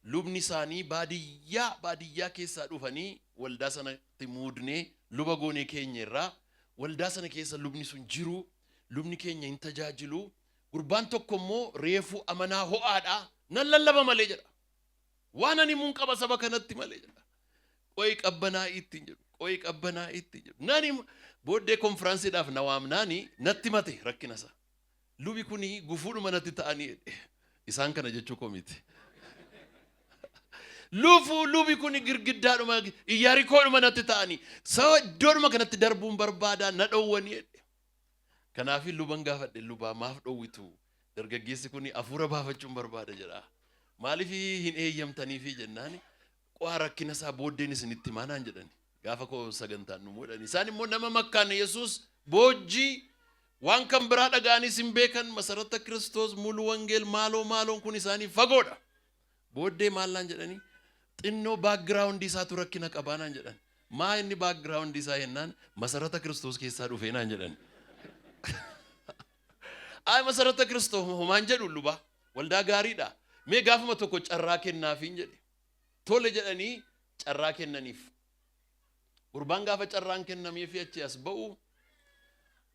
lubni isaanii baadiyyaa baadiyyaa keessaa dhufanii waldaa sanatti muudnee luba goonee keenya irraa. Waldaa sana keessa lubni sun jiru, lubni keenya hin tajaajilu. Gurbaan tokko immoo reefuu amanaa ho'aadha. Nan lallaba malee jedha, waan ani muun qaba saba kanatti malee jedha. Qo'i qabbanaa ittiin jedhu, qo'i qabbanaa ittiin jedhu. Nani booddee konfiraansiidhaaf na waamnaani natti mate rakkina isaa. Lubi kuni gufuudhuma natti ta'anii jedhe. Isaan kana jechuu koo miti. Lufuu lubi kuni girgiddaadhuma Iyyaarikoodhuma natti ta'anii saba iddoodhuma kanatti darbuun barbaadaa, na dhowwanii jedhe. Kanaaf luban gaafadhe, lubaa maaf dhowwitu? Dargaggeessi kuni hafuura baafachuun barbaada jedha. Maaliif hin eeyyamtaniifi jennaani, qo'aa rakkina isaa booddeen isinitti himaa naan jedhani. Gaafa koo sagantaan nu muudhani. Isaan immoo nama makkaana Yesuus boojjii waan kan biraa dhaga'anis hin beekan. Masarata Kiristoos mulu wangeel maaloo maaloon kun isaanii fagoodha. Booddee maal naan jedhanii, xinnoo background isaatu rakkina qabaa naan jedhan. Maa inni background isaa jennaan, Masarata Kiristoos keessaa dhufee naan jedhan. Ay, Masarata Kiristoos homaan jedhu, luba waldaa gaariidha. Mee gaafuma tokko carraa kennaafiin jedhe. Tole jedhanii carraa kennaniif. Gurbaan gaafa carraan kennameefi achi as ba'u,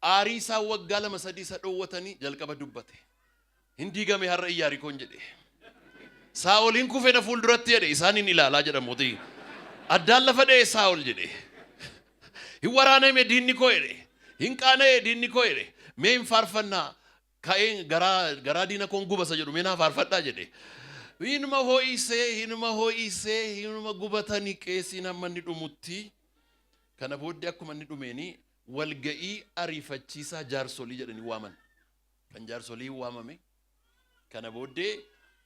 aarii isaa waggaa 2 3 isa dhoowwatanii jalqaba dubbate. Hin diigame har'a Iyyaarikoon jedhe. Saa'oliin kufe na fuulduratti jedhe, isaan hin ilaalaa jedha mootii. Addaan lafa dha'e Saa'ol jedhe. Hin waraaname diinni koo jedhe. Hin qaana'e diinni koo jedhe. Mee hin faarfannaa, ka'een garaa garaa diina koon gubasa jedhu, mee naa faarfadhaa jedhe. Hinuma ho'isee, hinuma ho'isee, hinuma gubatanii qeesiin hamma inni dhumutti. Kana booddee akkuma inni dhumeeni walga'ii ariifachiisaa jaarsolii jedhanii waaman. Kan jaarsolii waamame. Kana booddee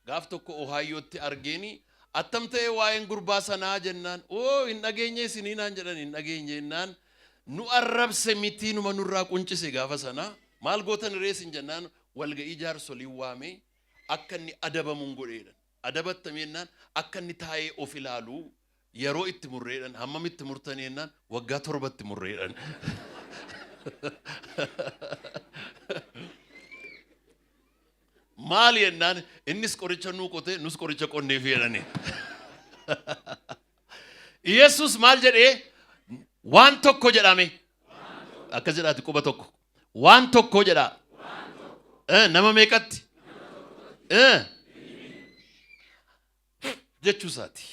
gaaf tokko Ohaayootti argeeni, attam ta'e waa'een gurbaa sanaa jennaan, oo hin dhageenye isinii naan jedhan. Hin dhageenye jennaan, nu arrabse mitii, numa nurraa quncise gaafa sana. Maal gootan reesin jennaan, walga'ii jaarsolii waame, akka inni adabamuun godheedhan. Adabattame jennaan, akka inni taa'ee of ilaalu yeroo itti murreedhan. Hammam itti murtanii jennaan, waggaa 7tti murreedhan. Maali jennaan, innis qoricha nuu qotee, nus qoricha qonneef jedhani. Yesus maal jedhee? Waan tokko jedhame. Akkas jedhaati, quba tokko. Waan tokko jedha. Nama meeqatti? Jechuu isaati.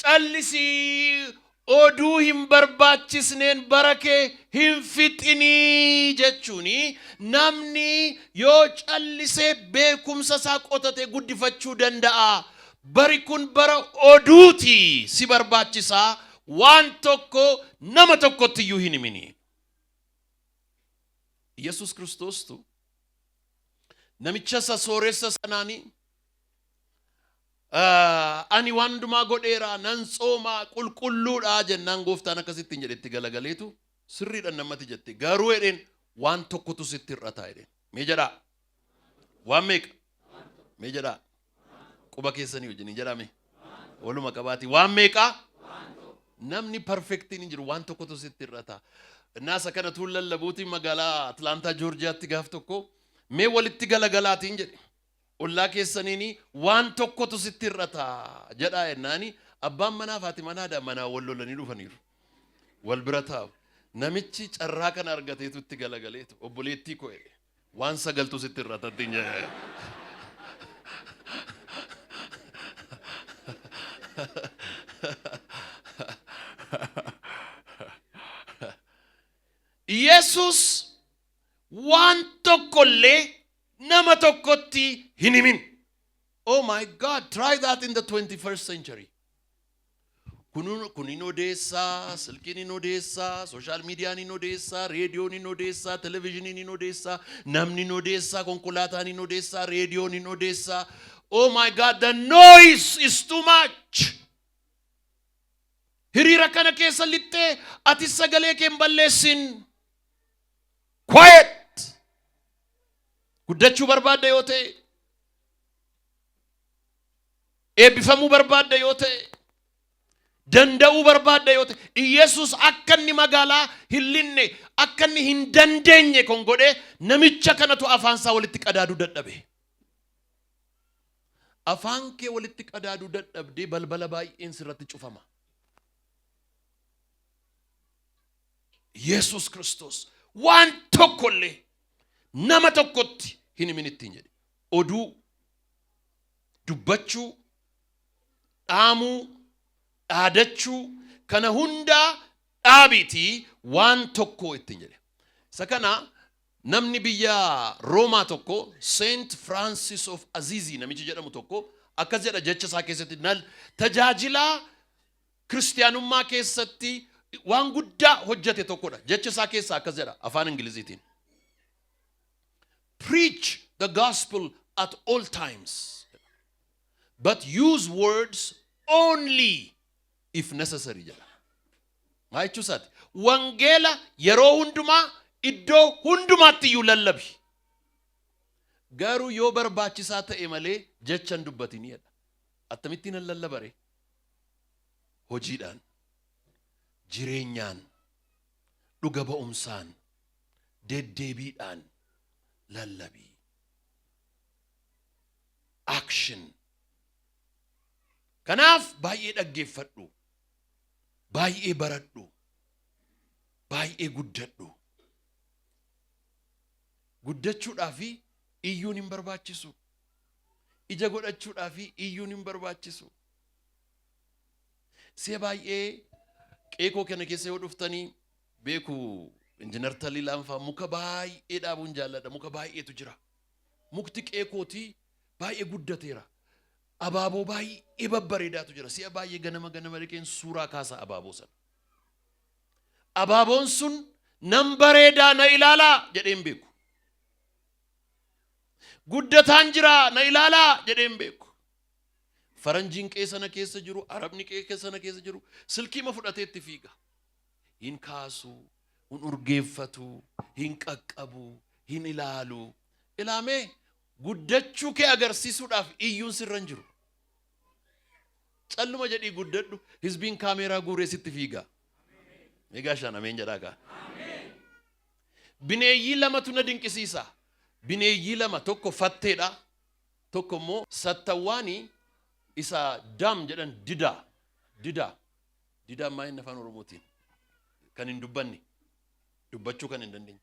Callisii, oduu hin barbaachisneen bara kee hin fixinii jechuuni, namni yoo callisee beekumsa isaa qotatee guddifachuu danda'a. Bari kun bara oduuti, si barbaachisaa waan tokko nama tokkotti iyyuu hin himini. Yesus Kiristoostu namicha isa sooressa sanaanii, ani waan hundumaa godheera, nan tsoomaa, qulqulluudha jennaan, gooftaan akkasittiin jedhetti galagaleetu, sirriidha namatti jette, garuu jedheen, waan tokkotu sitti hir'ataa jedheen. Mee jedhaa, waan meeqa? Mee jedhaa, quba keessanii wajjin hin jedhame, waluma qabaati, waan meeqaa? Namni perfectiin hin jiru, waan tokkotu sitti hir'ata. Naasa kana tuun lallabuutiin magaalaa Atlaantaa Joorjiyaatti gaaf tokko, mee walitti galagalaatiin jedhe, ollaa keessaniini waan tokkotu sitti hir'ata jedhaa jennaani, abbaan manaa fi haati manaa manaa wal lolanii dhufaniiru. Wal bira taa'u. Namichi carraa kana argateetu itti galagaleetu, obboleettii koo jedhe, waan sagaltu sitti hir'ata ittiin jedhe. Yesus waan tokkollee nama tokkotti hin himin. Oh my God, try that in the 21st century. Kun hin odeessaa, silkiin hin odeessaa, social mediaan hin odeessaa, reediyoon hin odeessaa, televizhiniin hin odeessaa, namni hin odeessaa, konkolaataan hin odeessaa, reediyoon hin odeessaa. Oh my God, the noise is too much. Hiriira kana keessa lixxee ati sagalee kee hin balleessin. Quiet. Guddachuu barbaadda yoo ta'e, eebbifamuu barbaadda yoo ta'e, danda'uu barbaadda yoo ta'e, Iyesuus akka inni magaalaa hin linne, akka inni hin dandeenye kon godhe namicha kanatu afaan isaa walitti qadaaduu dadhabe. Afaan kee walitti qadaaduu dadhabdee balbala baay'een sirratti cufama. Yesuus Kiristoos waan tokkollee nama tokkotti hin himin ittiin jedhe. Oduu dubbachuu, dhaamuu, dhaadachuu kana hundaa dhaabiitii waan tokko ittiin jedhe. Isa kana namni biyya Roomaa tokko Saint Francis of Azizi namichi jedhamu tokko akkas jedha jecha isaa keessatti tajaajilaa kiristiyaanummaa keessatti waan guddaa hojjete tokkodha. Jecha isaa keessaa akkas jedha afaan Ingiliziitiin. Preach the gospel at all times, but use words only if necessary jedha. Maa jechuu isaati? Wangeela yeroo hundumaa iddoo hundumaatti iyyuu lallabi. Garuu yoo barbaachisaa ta'e malee jecha hin dubbatinii jedha. Akkamittiin nan lallaba ree? Hojiidhaan, jireenyaan, dhuga ba'umsaan, deddeebiidhaan lallabi. Action. Kanaaf baay'ee dhaggeeffadhu. Baay'ee baradhu. Baay'ee guddadhu. Guddachuudhaaf iyyuun hin barbaachisu. Ija godhachuudhaaf iyyuun hin barbaachisu. Si'a baay'ee qeekoo kana keessa yoo dhuftanii beeku Injinar Taliilaan fa'aa muka baay'ee dhaabuun jaalladha. Muka baay'eetu jira. Mukti qeekootii baay'ee guddateera. Abaaboo baay'ee babbareedaatu jira. Si'a baay'ee ganama ganama dhaqeen suuraa kaasa abaaboo sana. Abaaboon sun nan bareedaa na ilaalaa jedheen beeku. Guddataan jira na ilaalaa jedheen beeku. Faranjiin qe'ee sana keessa jiru, Arabni qe'ee sana keessa jiru, silkiima fudhatee itti fiiga. Hin kaasu, hin urgeeffatu, hin qaqqabu, hin ilaalu. Ilaamee guddachuu kee agarsiisuudhaaf iyyuun sirra hin jiru. Calluma jedhii guddadhu, hizbiin kaameeraa guuree sitti fiiga. Egaa shaan ameen jedhaa kaa. Bineeyyii lamatu na dinqisiisa. Bineeyyii lama tokko fatteedha. Tokko immoo sattawwaani isa dam jedhan didaa. Didaa. Didaan maa inni afaan Oromootiin? Kan hin dubbanne. Dubbachuu kan hin dandeenye.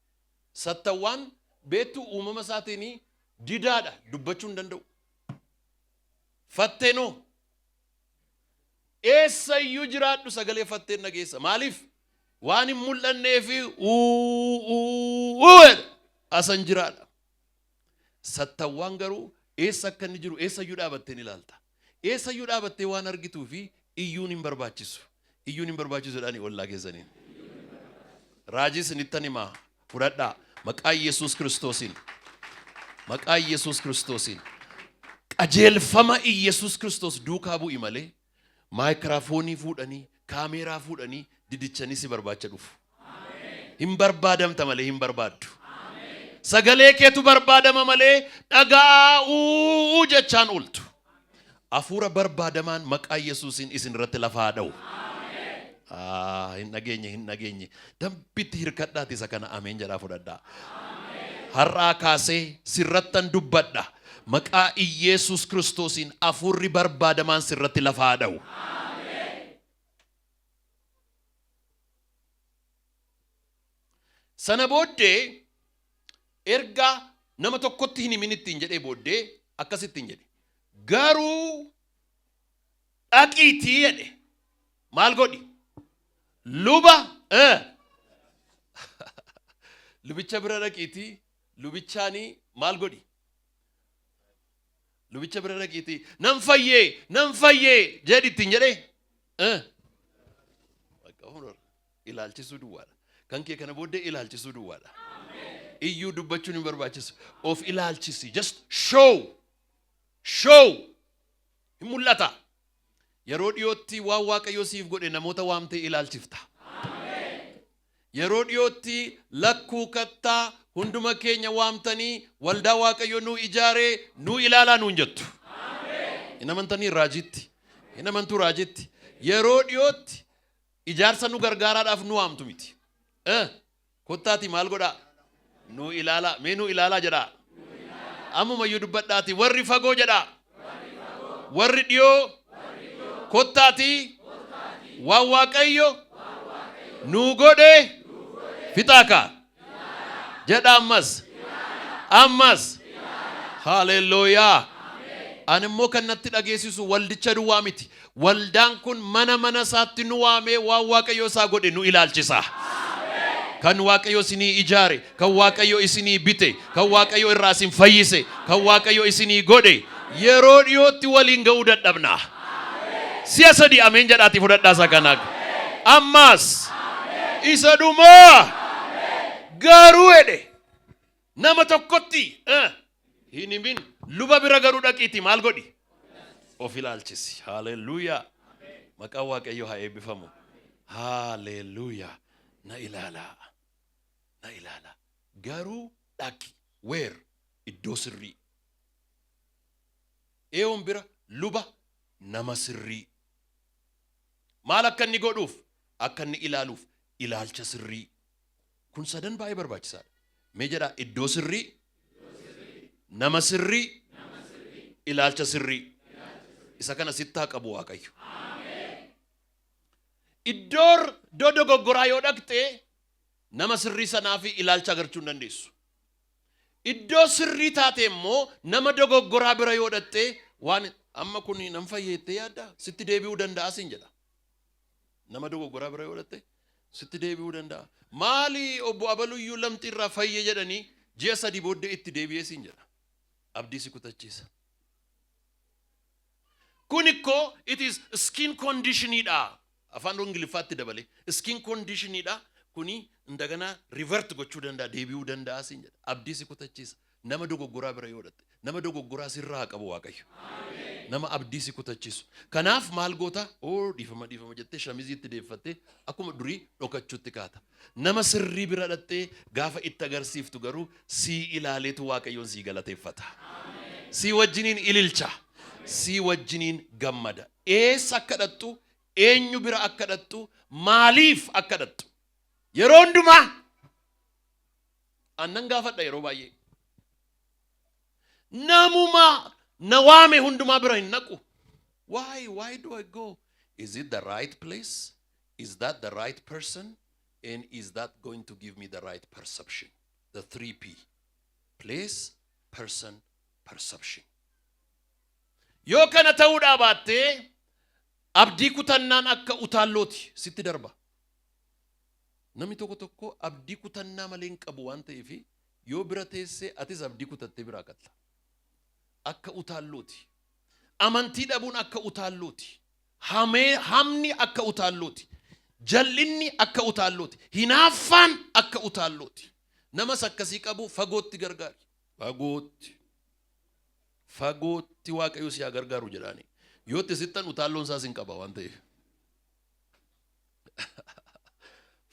Sattawwaan beektuu uumama isaatiin didaadha. Dubbachuu hin danda'u. Fatteenoo eessa iyyuu jiraadhu sagalee fatteen dhageessa. Maaliif? Waan hin mul'anneef uu uu uu jedha. Asan jiraadha. Sattawwaan garuu eessa akka inni jiru eessa iyyuu dhaabattee ni ilaalta. Eessa iyyuu dhaabattee waan argituu fi iyyuun hin barbaachisu. Iyyuun hin barbaachisu jedhaanii ollaa keessaniin. Raajii isinittan himaa fudhadhaa maqaa Yesuus Kiristoosiin. Maqaa Yesuus Kiristoosiin. Qajeelfama Iyyasuus Kiristoos duukaa bu'i malee maayikiraafoonii fuudhanii kaameeraa fuudhanii didichanii si barbaacha dhufu. Hin barbaadamta malee hin barbaaddu. Sagalee keetu barbaadama malee dhaga'aa uuu jechaan ooltu. Hafuura barbaadamaan maqaa Yesuusiin isin irratti lafa haa dha'u. Ah, hin dhageenye hin dhageenye. Dambitti hirkadhaati isa kana ameen jedhaa fudhadhaa. Har'aa kaasee sirrattan dubbadha. Maqaa Iyeesuus Kiristoosiin hafuurri barbaadamaan sirratti lafa haa dha'u. Sana booddee erga nama tokkotti hin himin ittiin jedhee booddee akkas ittiin jedhe. Garuu dhaqiitii jedhe. Maal godhi? Luba eh. Lubicha bira dhaqiitii lubichaanii maal godhi? Lubicha bira dhaqiitii "Nan fayyee, nan fayyee" jedhi ittiin jedhee. Bakka humna ilaalchisuu duwwaadha. Kan kee kana booddee ilaalchisuu duwwaadha. Iyyuu dubbachuun hin barbaachisu. Of ilaalchisi. Just show. Show. Hin mul'ata. Yeroo dhiyootti waan Waaqayyo siif godhe namoota waamtee ilaalchifta. Yeroo dhiyootti lakkuu kattaa hunduma keenya waamtanii "Waldaa Waaqayyo nuu ijaaree nuu ilaalaa" nuun jettu. Hin amantanii raajitti? Hin amantuu raajitti? Yeroo dhiyootti ijaarsa nu gargaaraadhaaf nu waamtu miti. Kottaati maal godhaa? Nu ilaalaa. Mee "Nu ilaalaa" jedhaa. Ammumayyuu dubbadhaati "Warri fagoo" jedhaa. "Warri dhiyoo kottaati waan Waaqayyo nuu godhe fixaa kaa" jedha ammas. Ammas. Haalelooyaa. Ani immoo kan natti dhageessisu waldicha duwwaa miti. Waldaan kun mana mana isaatti nu waamee waan Waaqayyo isaa godhe nu ilaalchisa. Kan Waaqayyo isinii ijaare, kan Waaqayyo isinii bite, kan Waaqayyo irraa isin fayyise, kan Waaqayyo isinii godhe yeroo dhiyootti waliin ga'uu dadhabna. Si'a sadi ameen jedhaatii fudhadhaa isa kanaaf. Ammas isa dhumaa garuu jedhe, nama tokkotti hin himin. Luba bira garuu dhaqiitii maal godhi? Of ilaalchisi. Haaleluyyaa. Maqaan Waaqayyo haa eebbifamu. Haaleluyyaa. Na ilaalaa. Na ilaalaa. Garuu dhaqi. Where? Iddoo sirrii. Eeyoon bira luba nama sirrii. Maal akka inni godhuuf? Akka inni ilaaluuf ilaalcha sirrii. Kun sadan baay'ee barbaachisaadha. Mee jedhaa, iddoo sirrii, nama sirrii, ilaalcha sirrii. Isa kana sitti haa qabu Waaqayyo. Iddoo dogoggoraa yoo dhaqxe nama sirrii sanaa fi ilaalcha agarchuu hin dandeessu. Iddoo sirrii taate immoo nama dogoggoraa bira yoo dhaqxe, waan amma kun nan fayyeettee yaadda sitti deebi'uu danda'a siin jedha. Nama dogoggoraa bira yoo dhaqxe sitti deebi'uu danda'a. "Maali, obbo Abaluyyuu lamxii irraa fayye" jedhanii ji'a 3 booddee itti deebi'ee siin jedha. Abdii si kutachiisa. Kun ikkoo it is skin conditionidha. Afaan Ingiliffaatti dabale. Skin conditionidha. Kuni indagana revert gochuu danda'a, deebi'uu danda'a siin jedha. Abdii si kutachiisa. Nama dogoggoraa bira yoo dhaqxe, nama dogoggoraa sirraa haa qabu Waaqayyo. Nama abdii si kutachiisu. Kanaaf maal goota? "Oo, dhiifama, dhiifama" jettee shamiziitti deeffattee akkuma durii dhokachuutti kaata. Nama sirrii bira dhaqxee gaafa itti agarsiiftu garuu sii ilaaleetu Waaqayyoon sii galateeffata. Sii wajjiniin ililcha. Sii wajjiniin gammada. Eessa akka dhaqxu, eenyu bira akka dhaqxu, maaliif akka dhaqxu. Yeroo hundumaa annan gaafadha yeroo baay'ee. Namuma na waame hundumaa bira hin naqu. Why? Why do I go? Is it the right place? Is that the right person? And is that going to give me the right perception? The three P. Place, person, perception. Yoo kana ta'uudhaa baattee abdii kutannaan akka utaallooti sitti darba. Namni tokko tokko abdii kutannaa malee hin qabu waan ta'eef yoo bira teessee atis abdii kutattee biraa qatta. Akka utaallooti. Amantii dhabuun akka utaallooti. Hamee hamni akka utaallooti. Jal'inni akka utaallooti. Hinaaffaan akka utaallooti. Namas akkasii qabu fagootti gargaari. Fagootti. Fagootti "Waaqayyo si haa gargaaru" jedhaani. Yoo itti sittan utaalloon isaas hin qaba waan ta'eef.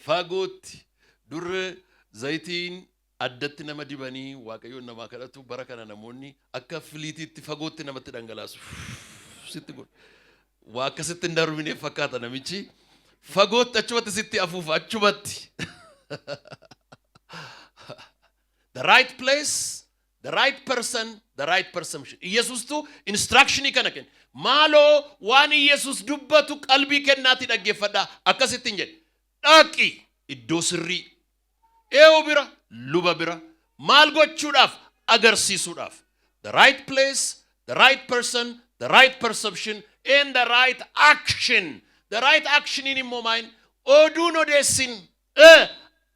Fagootti dur zayitiin addatti nama dibanii Waaqayyoon namaa kadhatu. Bara kana namoonni akka filiitiitti fagootti namatti dhangalaasu. Sitti godhu. Waa akkasitti hin darbineef fakkaata namichi. Fagootti achumatti sitti afuufa achumatti. The right place, the right person, the right perception. Iyesuustu instructionii kana kenne. Maaloo, waan Iyesuus dubbatu qalbii kennaatti dhaggeeffadhaa. Akkasitti hin jedhe. Dhaqi iddoo sirrii. Eewu bira, luba bira. Maal gochuudhaaf? Agarsiisuudhaaf. The right place, the right person, the right perception, and the right action. The right actioniin immoo maal? Oduun odeessin,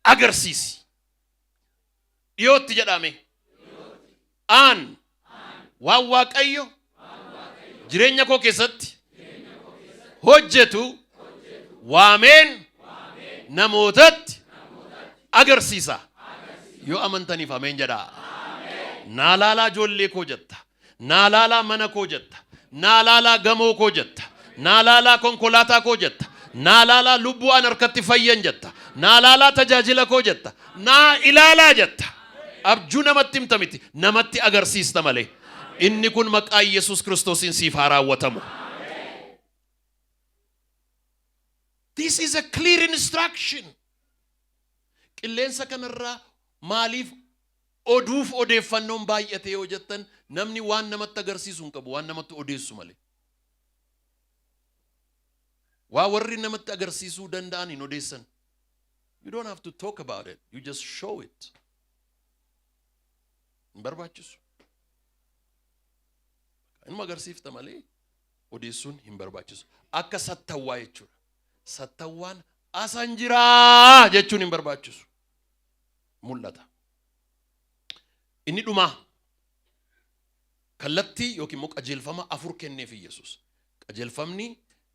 agarsiisi. Dhiyootti jedhame. Aan waan Waaqayyo jireenya koo keessatti hojjetu waameen namootatti agarsiisa. Yoo amantaniif ameen jedhaa. Naa laalaa ijoollee koo jetta. Naa laalaa mana koo jetta. Naa laalaa gamoo koo jetta. Naa laalaa konkolaataa koo jetta. Naa laalaa lubbuu an harkatti fayyan jetta. Naa laalaa tajaajila koo jetta. Naa ilaalaa jetta. Abjuu namatti himta miti, namatti agarsiista malee. Inni kun maqaa Yesuus Kiristoosiin siif haa raawwatamu. This is a clear instruction. Qilleensa kanarraa maaliif oduuf odeeffannoon baay'ate yoo jettan, namni waan namatti agarsiisu hin qabu, waan namatti odeessu malee. Waa warri namatti agarsiisuu danda'an hin odeessan. You don't have to talk about it. You just show it. Hin barbaachisu. Inuma agarsiifta malee odeessuun hin barbaachisu. Akka sattawwaa jechuudha. Sattawwaan asan jiraa jechuun hin barbaachisu. Mul'ata. Inni dhumaa kallattii yookiin immoo qajeelfama afur kenneef Yesuus. Qajeelfamni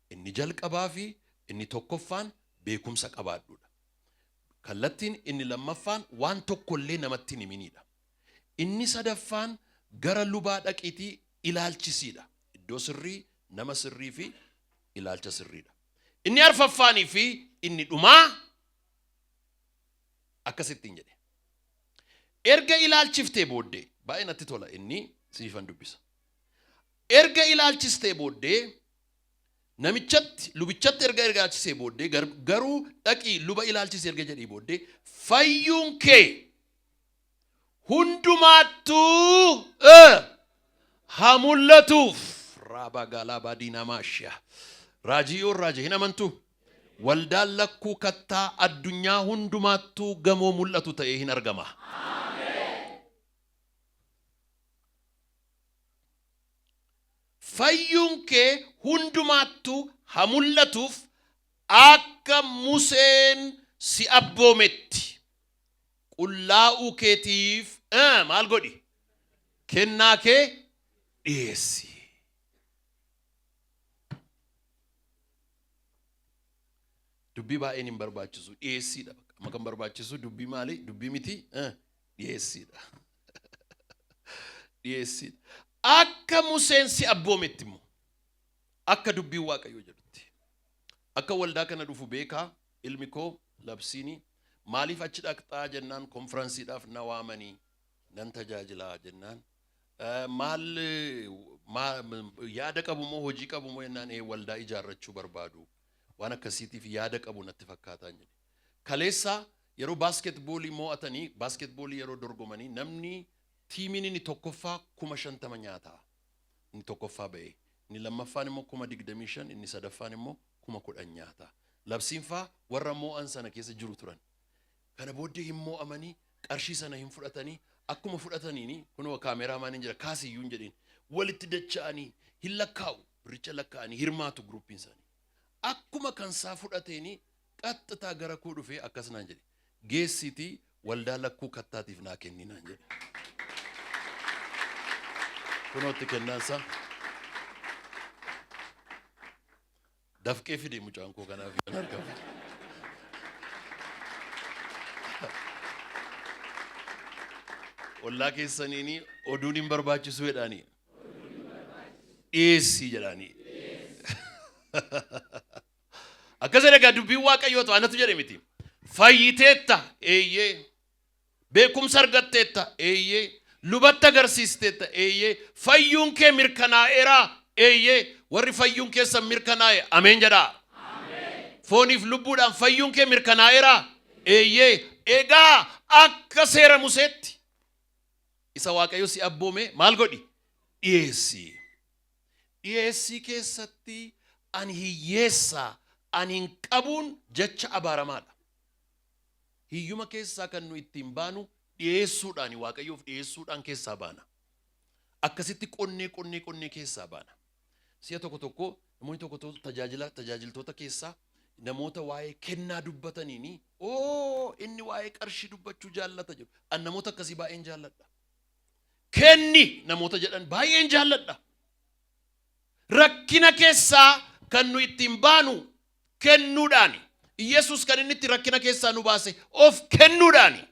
inni jalqabaa fi inni tokkoffaan beekumsa qabaadhuudha. Kallattiin inni lammaffaan waan tokkollee namatti hin himinidha. Inni sadaffaan gara lubaa dhaqiitii ilaalchisiidha. Iddoo sirrii, nama sirrii fi ilaalcha sirriidha. Inni arfaffaanii fi inni dhumaa akkasittiin jedhe. Erga ilaalchiftee booddee, baay'ee natti tola, inni siifan dubbisa. Erga ilaalchistee booddee namichatti, lubichatti erga ilaalchisee booddee, garuu dhaqii luba ilaalchisi erga jedhee booddee, fayyuun kee hundumaattuu haa mul'atuuf. Raabaa gaalaa diinaa maashiyaa. Raajii yoo raajii hin amantuu? Waldaan Lakkuu Kattaa addunyaa hundumaattuu gamoo mul'atu ta'ee hin argama. Fayyuun kee hundumaattuu haa mul'atuuf, akka Museen si abboometti qullaa'uu keetiif maal godhi? Kennaa kee dhiyeessi. Dubbii baay'een hin barbaachisu, dhiyeessiidha. Amma kan barbaachisu dubbii maali? Dubbii miti, dhiyeessiidha. Dhiyeessiidha. Akka Museen si abboometti immoo, akka dubbiin Waaqayyoo jedhutti. Akka waldaa kana dhufu beekaa ilmi koo Labsiini. Maaliif achi dhaqxaa jennaan, konfiransiidhaaf na waamanii nan tajaajilaa jennaan, maal yaada qabu moo hojii qabu moo jennaan, waldaa ijaarrachuu barbaadu, waan akkasiitiif yaada qabu natti fakkaataa jedhe. Kaleessa yeroo baaskeetboolii mo'atanii, baaskeetboolii yeroo dorgomanii, namni tiimiin inni tokkoffaa 50,000 nyaata. Inni tokkoffaa ba'e. Inni lammaffaan immoo 25,000, inni sadaffaan immoo 10,000 nyaata. Labsiin faa warra mo'an sana keessa jiru turan. Kana booddee hin mo'amanii, qarshii sana hin fudhatanii, akkuma fudhataniini, kunoo kaameeraamaan hin jira, kaasiyyuu hin jedhin, walitti dacha'anii hin lakkaa'u, birricha lakkaa'anii hirmaatu groupiin isaanii. Akkuma kansaa fudhateeni qaxxitaa gara koo dhufee akkas naan jedhe: "Geessiitii waldaa Lakkuu Kattaatiif naa kenni" naan jedhe. Kunootti kennaansaa. Dafqee fide mucaan koo, kanaaf kan argamu. Ollaa keessaniini oduun hin barbaachisu jedhaanii. Dhiyeessii jedhaanii. Akkas jedhe egaa dubbiin Waaqayyootu, anatu jedhe miti. Fayyiteetta, eeyyee. Beekumsa argatteetta, eeyyee. Lubatti agarsiisteetta, eeyyee. Fayyuun kee mirkanaa'eera, eeyyee. Warri fayyuun keessan mirkanaa'e ameen jedhaa. Fooniif lubbuudhaan fayyuun kee mirkanaa'eera, eeyyee. Egaa akka seera Museetti isa Waaqayyo si abboome maal godhi? Dhiyeessi. Dhiyeessii keessatti ani hiyyeessa, ani hin qabuun jecha abaaramaadha. Hiyyuma keessaa kan nu ittiin baanu dhiyeessuudhaani, Waaqayyoof dhiyeessuudhaan keessaa baana. Akkasitti qonnee qonnee qonnee keessaa baana. Si'a tokko tokko namoonni tokko tokko tajaajila tajaajiltoota keessaa Namoota waa'ee kennaa dubbataniini, "Oo, inni waa'ee qarshii dubbachuu jaallata" jedhu. An namoota akkasii baay'een jaalladha. Kenni namoota jedhan baay'een jaalladha. Rakkina keessaa kan nu ittiin baanu kennuudhaani. Iyesus kan inni itti rakkina keessaa nu baase of kennuudhaani.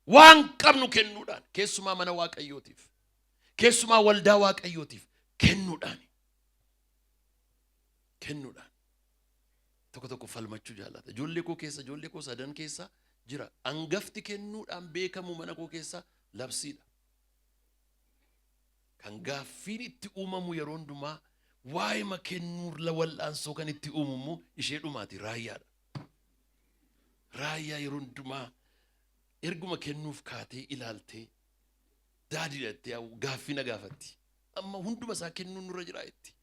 Waan qabnu kennuudhaan, keessumaa mana Waaqayyootiif, keessumaa waldaa Waaqayyootiif kennuudhaani. Kennuudhaan. Tokko tokko falmachuu jaallata. Ijoollee koo keessa, ijoollee koo sadan keessa jira. Angafti kennuudhaan beekamu mana koo keessa labsiidha. Kan gaaffiin itti uumamu yeroo hundumaa waa'ima kennuu wal'aansoo kan itti uumu immoo ishee dhumaati, Raayyaadha. Raayyaa yeroo hundumaa erguma kennuuf kaatee ilaaltee, "Daddy," jettee gaaffii na gaafatti. "Amma hunduma isaa kennuun nurra jira?" jetti.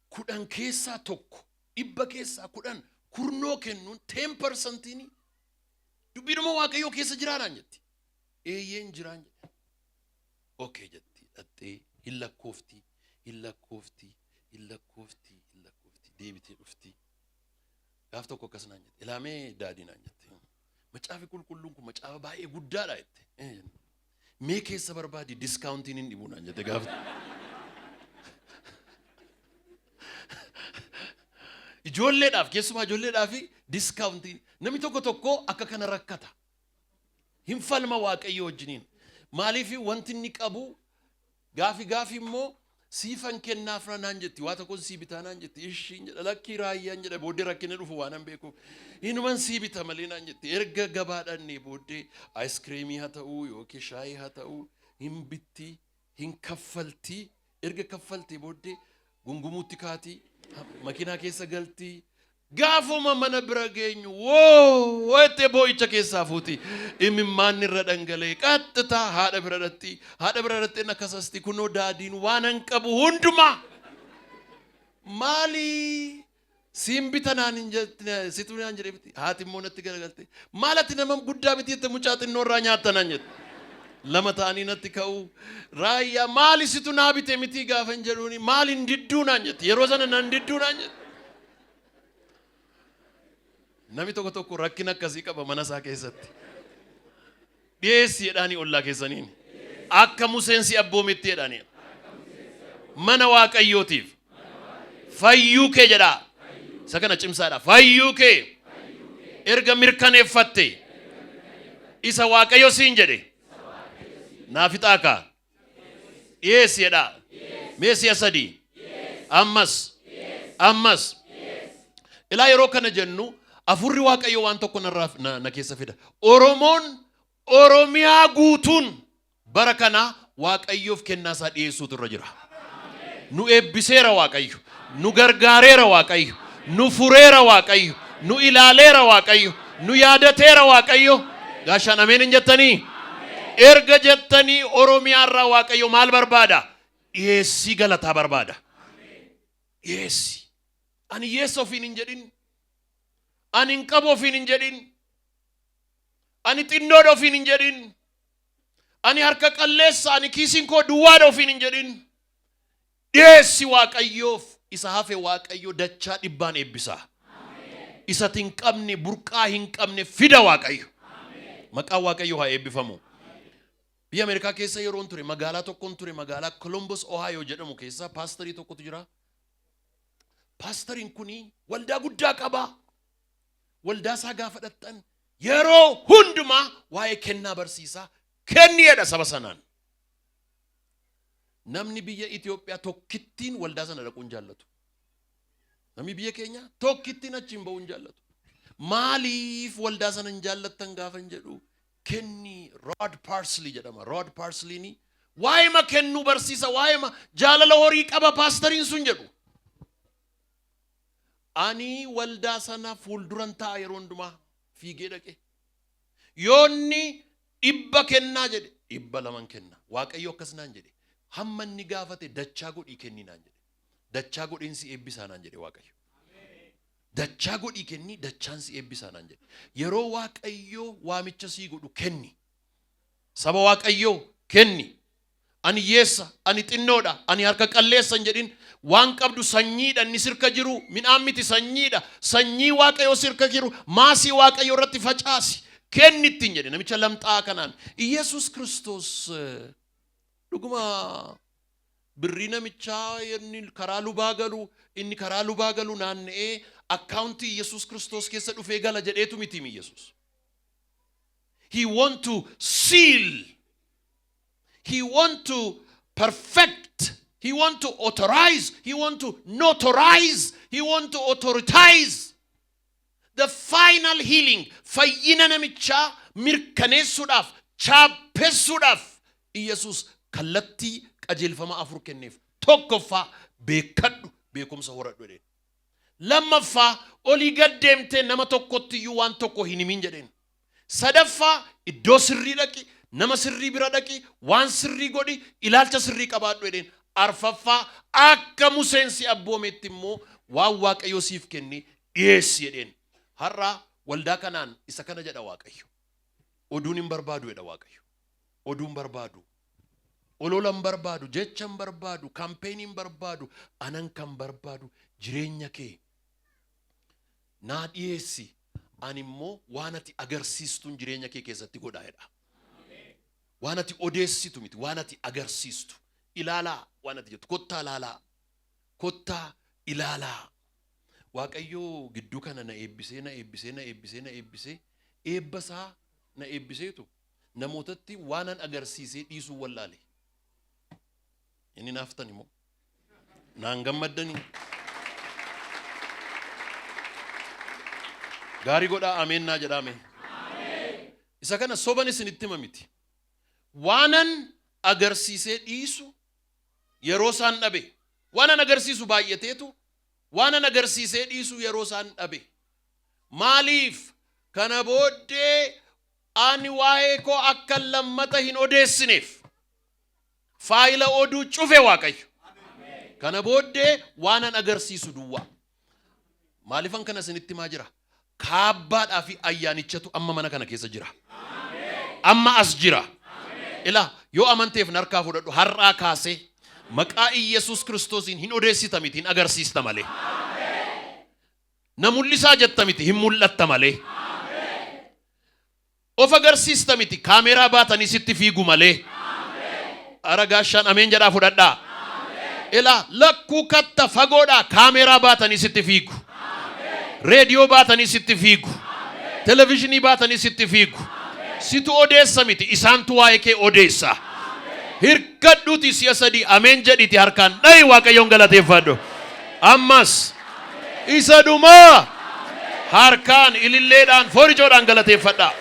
10 keessaa 1, 10% kurnoo kennuun, 10%iin dubbiidhuma Waaqayyoo keessa jiraanaan jetti. "Eeyyeen, jiraan" jedhe. "Okay" jetti. Dhattee hin lakkoofti, hin lakkoofti, hin lakkoofti, hin lakkoofti, deebitee dhufti. Gaaf tokko akkas naan jette. "Ilaamee daddy," naan jette. "Macaafi qulqulluun kun macaafa baay'ee guddaadha," jette. "Mee keessa barbaadi, discountiin hin dhibu," naan jette gaaf. Ijoolleedhaaf, keessumaa ijoolleedhaaf discountiin, namni tokko tokko akka kana rakkata. Hin falma Waaqayyo wajjiniin. Maaliif? Wanti inni qabu gaafi gaafi immoo "Siifan kennaaf" naan jetti, "Waa tokkoon sii bitaa" naan jetti. "Ishiin," jedha. "Lakkii Raayyaan," jedha. "Booddee rakkina dhufu waan an beekuuf inuman sii bita malee," naan jetti. Erga gabaa dhannee booddee ice creamii haa ta'uu yookiin shaayii haa ta'uu hin bitti, hin kaffaltii. Erga kaffaltee booddee gungumuutti kaatii, makiinaa keessa galtii. Gaafuma mana bira geenyu woo jettee boo'icha keessaa fuuti. Imimmaanni irra dhangala'e qaxxitaa haadha bira dhatti. Haadha bira dhattee akkasasti, "Kunoo daadyiin waan an qabu hundumaa." "Maali, siin bita naan hin jette, situ naan jedhe miti?" Haati immoo natti garagalte. "Maal, ati nama guddaa miti jette, mucaa xinnoo irraa nyaatta?" naan jette. Lama ta'anii natti ka'u. "Raayyaa, maali, situ naa bite miti?" gaafa hin jedhuuni, "Maali, hin didduu?" naan jette. Yeroo sana nan didduu naan jette. Namni tokko tokko rakkina akkasii qaba mana isaa keessatti. Dhiyeessi jedhaanii ollaa keessaniin. Akka Museen si abboometti jedhaanii. Mana Waaqayyootiif. Fayyuu kee jedhaa. Isa kana cimsaadha. Fayyuu kee. Erga mirkaneeffatte. Isa Waaqayyo siin jedhe. Naa fixaa kaa. Dhiyeessi jedhaa. Mee si'a sadii. Ammas. Ammas. Ilaa, yeroo kana jennu afurri Waaqayyo waan tokko narraa na keessa fida. Oromoon Oromiyaa guutuun bara kana Waaqayyoof kennaa isaa dhiyeessuutu irra jira. Nu eebbiseera Waaqayyo. Nu gargaareera Waaqayyo. Nu fureera Waaqayyo. Nu ilaaleera Waaqayyo. Nu yaadateera Waaqayyo. Gaashaan ameen hin jettanii? Erga jettanii, Oromiyaa irraa Waaqayyo maal barbaada? Dhiyeessii galataa barbaada. Dhiyeessi. Ani hiyyeessa ofiin hin jedhin. Ani hin qabu ofiin hin jedhin. Ani xinnoodha ofiin hin jedhin. Ani harka qalleessa, ani kiisiin koo duwwaadha ofiin hin jedhin. Dhiyeessi Waaqayyoof, isa hafe Waaqayyo dachaa dhibbaan eebbisa. Isati hin qabne, burqaa hin qabne fida Waaqayyo. Maqaan Waaqayyo haa eebbifamu. Biyya Ameerikaa keessa yeroon ture, magaalaa tokkoon ture, magaalaa Columbus, Ohio jedhamu keessa paastarii tokkotu jira. Paastariin kuni waldaa guddaa qaba. Waldaa isaa gaafa dhaqxan yeroo hundumaa waa'ee kennaa barsiisaa, kenni jedha saba sanaan. Namni biyya Itoophiyaa tokkittiin waldaa sana dhaquu hin jaallatu. Namni biyya keenya tokkittiin achiin ba'uu hin jaallatu. "Maaliif waldaa sana hin jaallattan?" gaafa hin jedhu, kenni, Rod Parsley jedhama. Rod Parsleyni waa'ima kennuu barsiisa, waa'ima jaalala horii qaba paastariin sun jedhu. Ani waldaa sana fuulduran taa'a, yeroo hundumaa fiigee dhaqe. Yoonni 100 kennaa jedhe, 200n kenna. Waaqayyo akkas naan jedhe. "Hamma inni gaafate dachaa godhii kenni," naan jedhe. "Dachaa godheen si eebbisaa," naan jedhe Waaqayyo. "Dachaa godhii kenni, dachaan si eebbisaa," naan jedhe. Yeroo Waaqayyo waamicha sii godhu kenni. Saba Waaqayyoo kenni. Ani hiyyeessa, ani xinnoodha, ani harka qalleessa hin jedhin. Waan qabdu sanyiidha, inni sirka jiru midhaan miti, sanyiidha. Sanyii Waaqayyoo sirka jiru maasii Waaqayyoo irratti facaasi. Kenni ittiin jedhe namicha lamxaa kanaan. Iyesuus Kiristoos dhuguma birrii namichaa inni karaa lubaa galu, inni karaa lubaa galu naanna'ee akkaawuntii Iyesuus Kiristoos keessa dhufee gala jedheetu miti Iyesuus. He want to seal. He want to perfect. He want to authorize. He want to notarize. He want to authoritize the final healing. Fayyina namichaa mirkaneessuudhaaf, chaappessuudhaaf Iyesuus kallattii qajeelfama afur kenneef. Tokkoffaa, beekadhu, beekumsa horadhu jedheen. Lammaffaa, olii gad deemtee nama tokkotti iyyuu waan tokko hin himin jedheen. Sadaffaa, iddoo sirrii dhaqi, nama sirrii bira dhaqi, waan sirrii godhi, ilaalcha sirrii qabaadhu jedheen. Arfaffaa, akka Museen si abboometti immoo waan Waaqayyo siif kenne dhiyeessi jedheen. Har'a waldaa kanaan isa kana jedha Waaqayyo. Oduun hin barbaadu jedha Waaqayyo. Oduun barbaadu. Olola hin barbaadu, jecha hin barbaadu, kaampeenii hin barbaadu, anan kan barbaadu jireenya kee naa dhiyeessi. Ani immoo waan ati agarsiistuun jireenya kee keessatti godhaa jedha. Waan ati odeessitu miti, waan ati agarsiistu. Ilaalaa waan ati jettu, kottaa ilaalaa, kottaa ilaalaa. Waaqayyo gidduu kana na eebbisee, na eebbisee, na eebbisee, na eebbisee, eebba isaa na eebbiseetu namootatti waanan agarsiisee dhiisuu wallaale. Inni naaftan immoo naan gammaddanii. Gaarii godhaa, ameen naa jedhaame. Isa kana soban isinitti hima miti. Waanan agarsiisee dhiisu yeroo isaan dhabe. Waanan agarsiisu baay'ateetu waanan agarsiisee dhiisu yeroo isaan dhabe. Maaliif kana booddee ani waa'ee koo akka lammata hin odeessineef faayila oduu cufe Waaqayyo. Kana booddee waanan agarsiisu duwwaa. Maaliifan kana isinitti himaa jira? Kaabbaadhaa fi ayyaanichatu amma mana kana keessa jira. Amma as jira. Ilaa, yoo amanteef narkaa fudhadhu, har'aa kaasee maqaa Iyyasuus Kiristoosiin hin odeessita miti, hin agarsiista malee. Na mul'isaa jetta miti, hin mul'atta malee. Of agarsiista miti, kaameeraa baatanii sitti fiigu malee. Ara gaashaan ameen jedhaa fudhadhaa. Ilaa, lakkuu katta fagoodhaa kaameeraa baatanii sitti fiigu. Reediyoo baatanii sitti fiigu. Televizhinii baatanii sitti fiigu. Situ odeessa miti, isaantu waa'ee kee odeessa. Hirkadhuuti si'a sadii ameen jedhiiti harkaan dha'i, Waaqayyoon galateeffadhu. Ammas isa dhumaa harkaan ililleedhaan fooricoodhaan galateeffadhaa.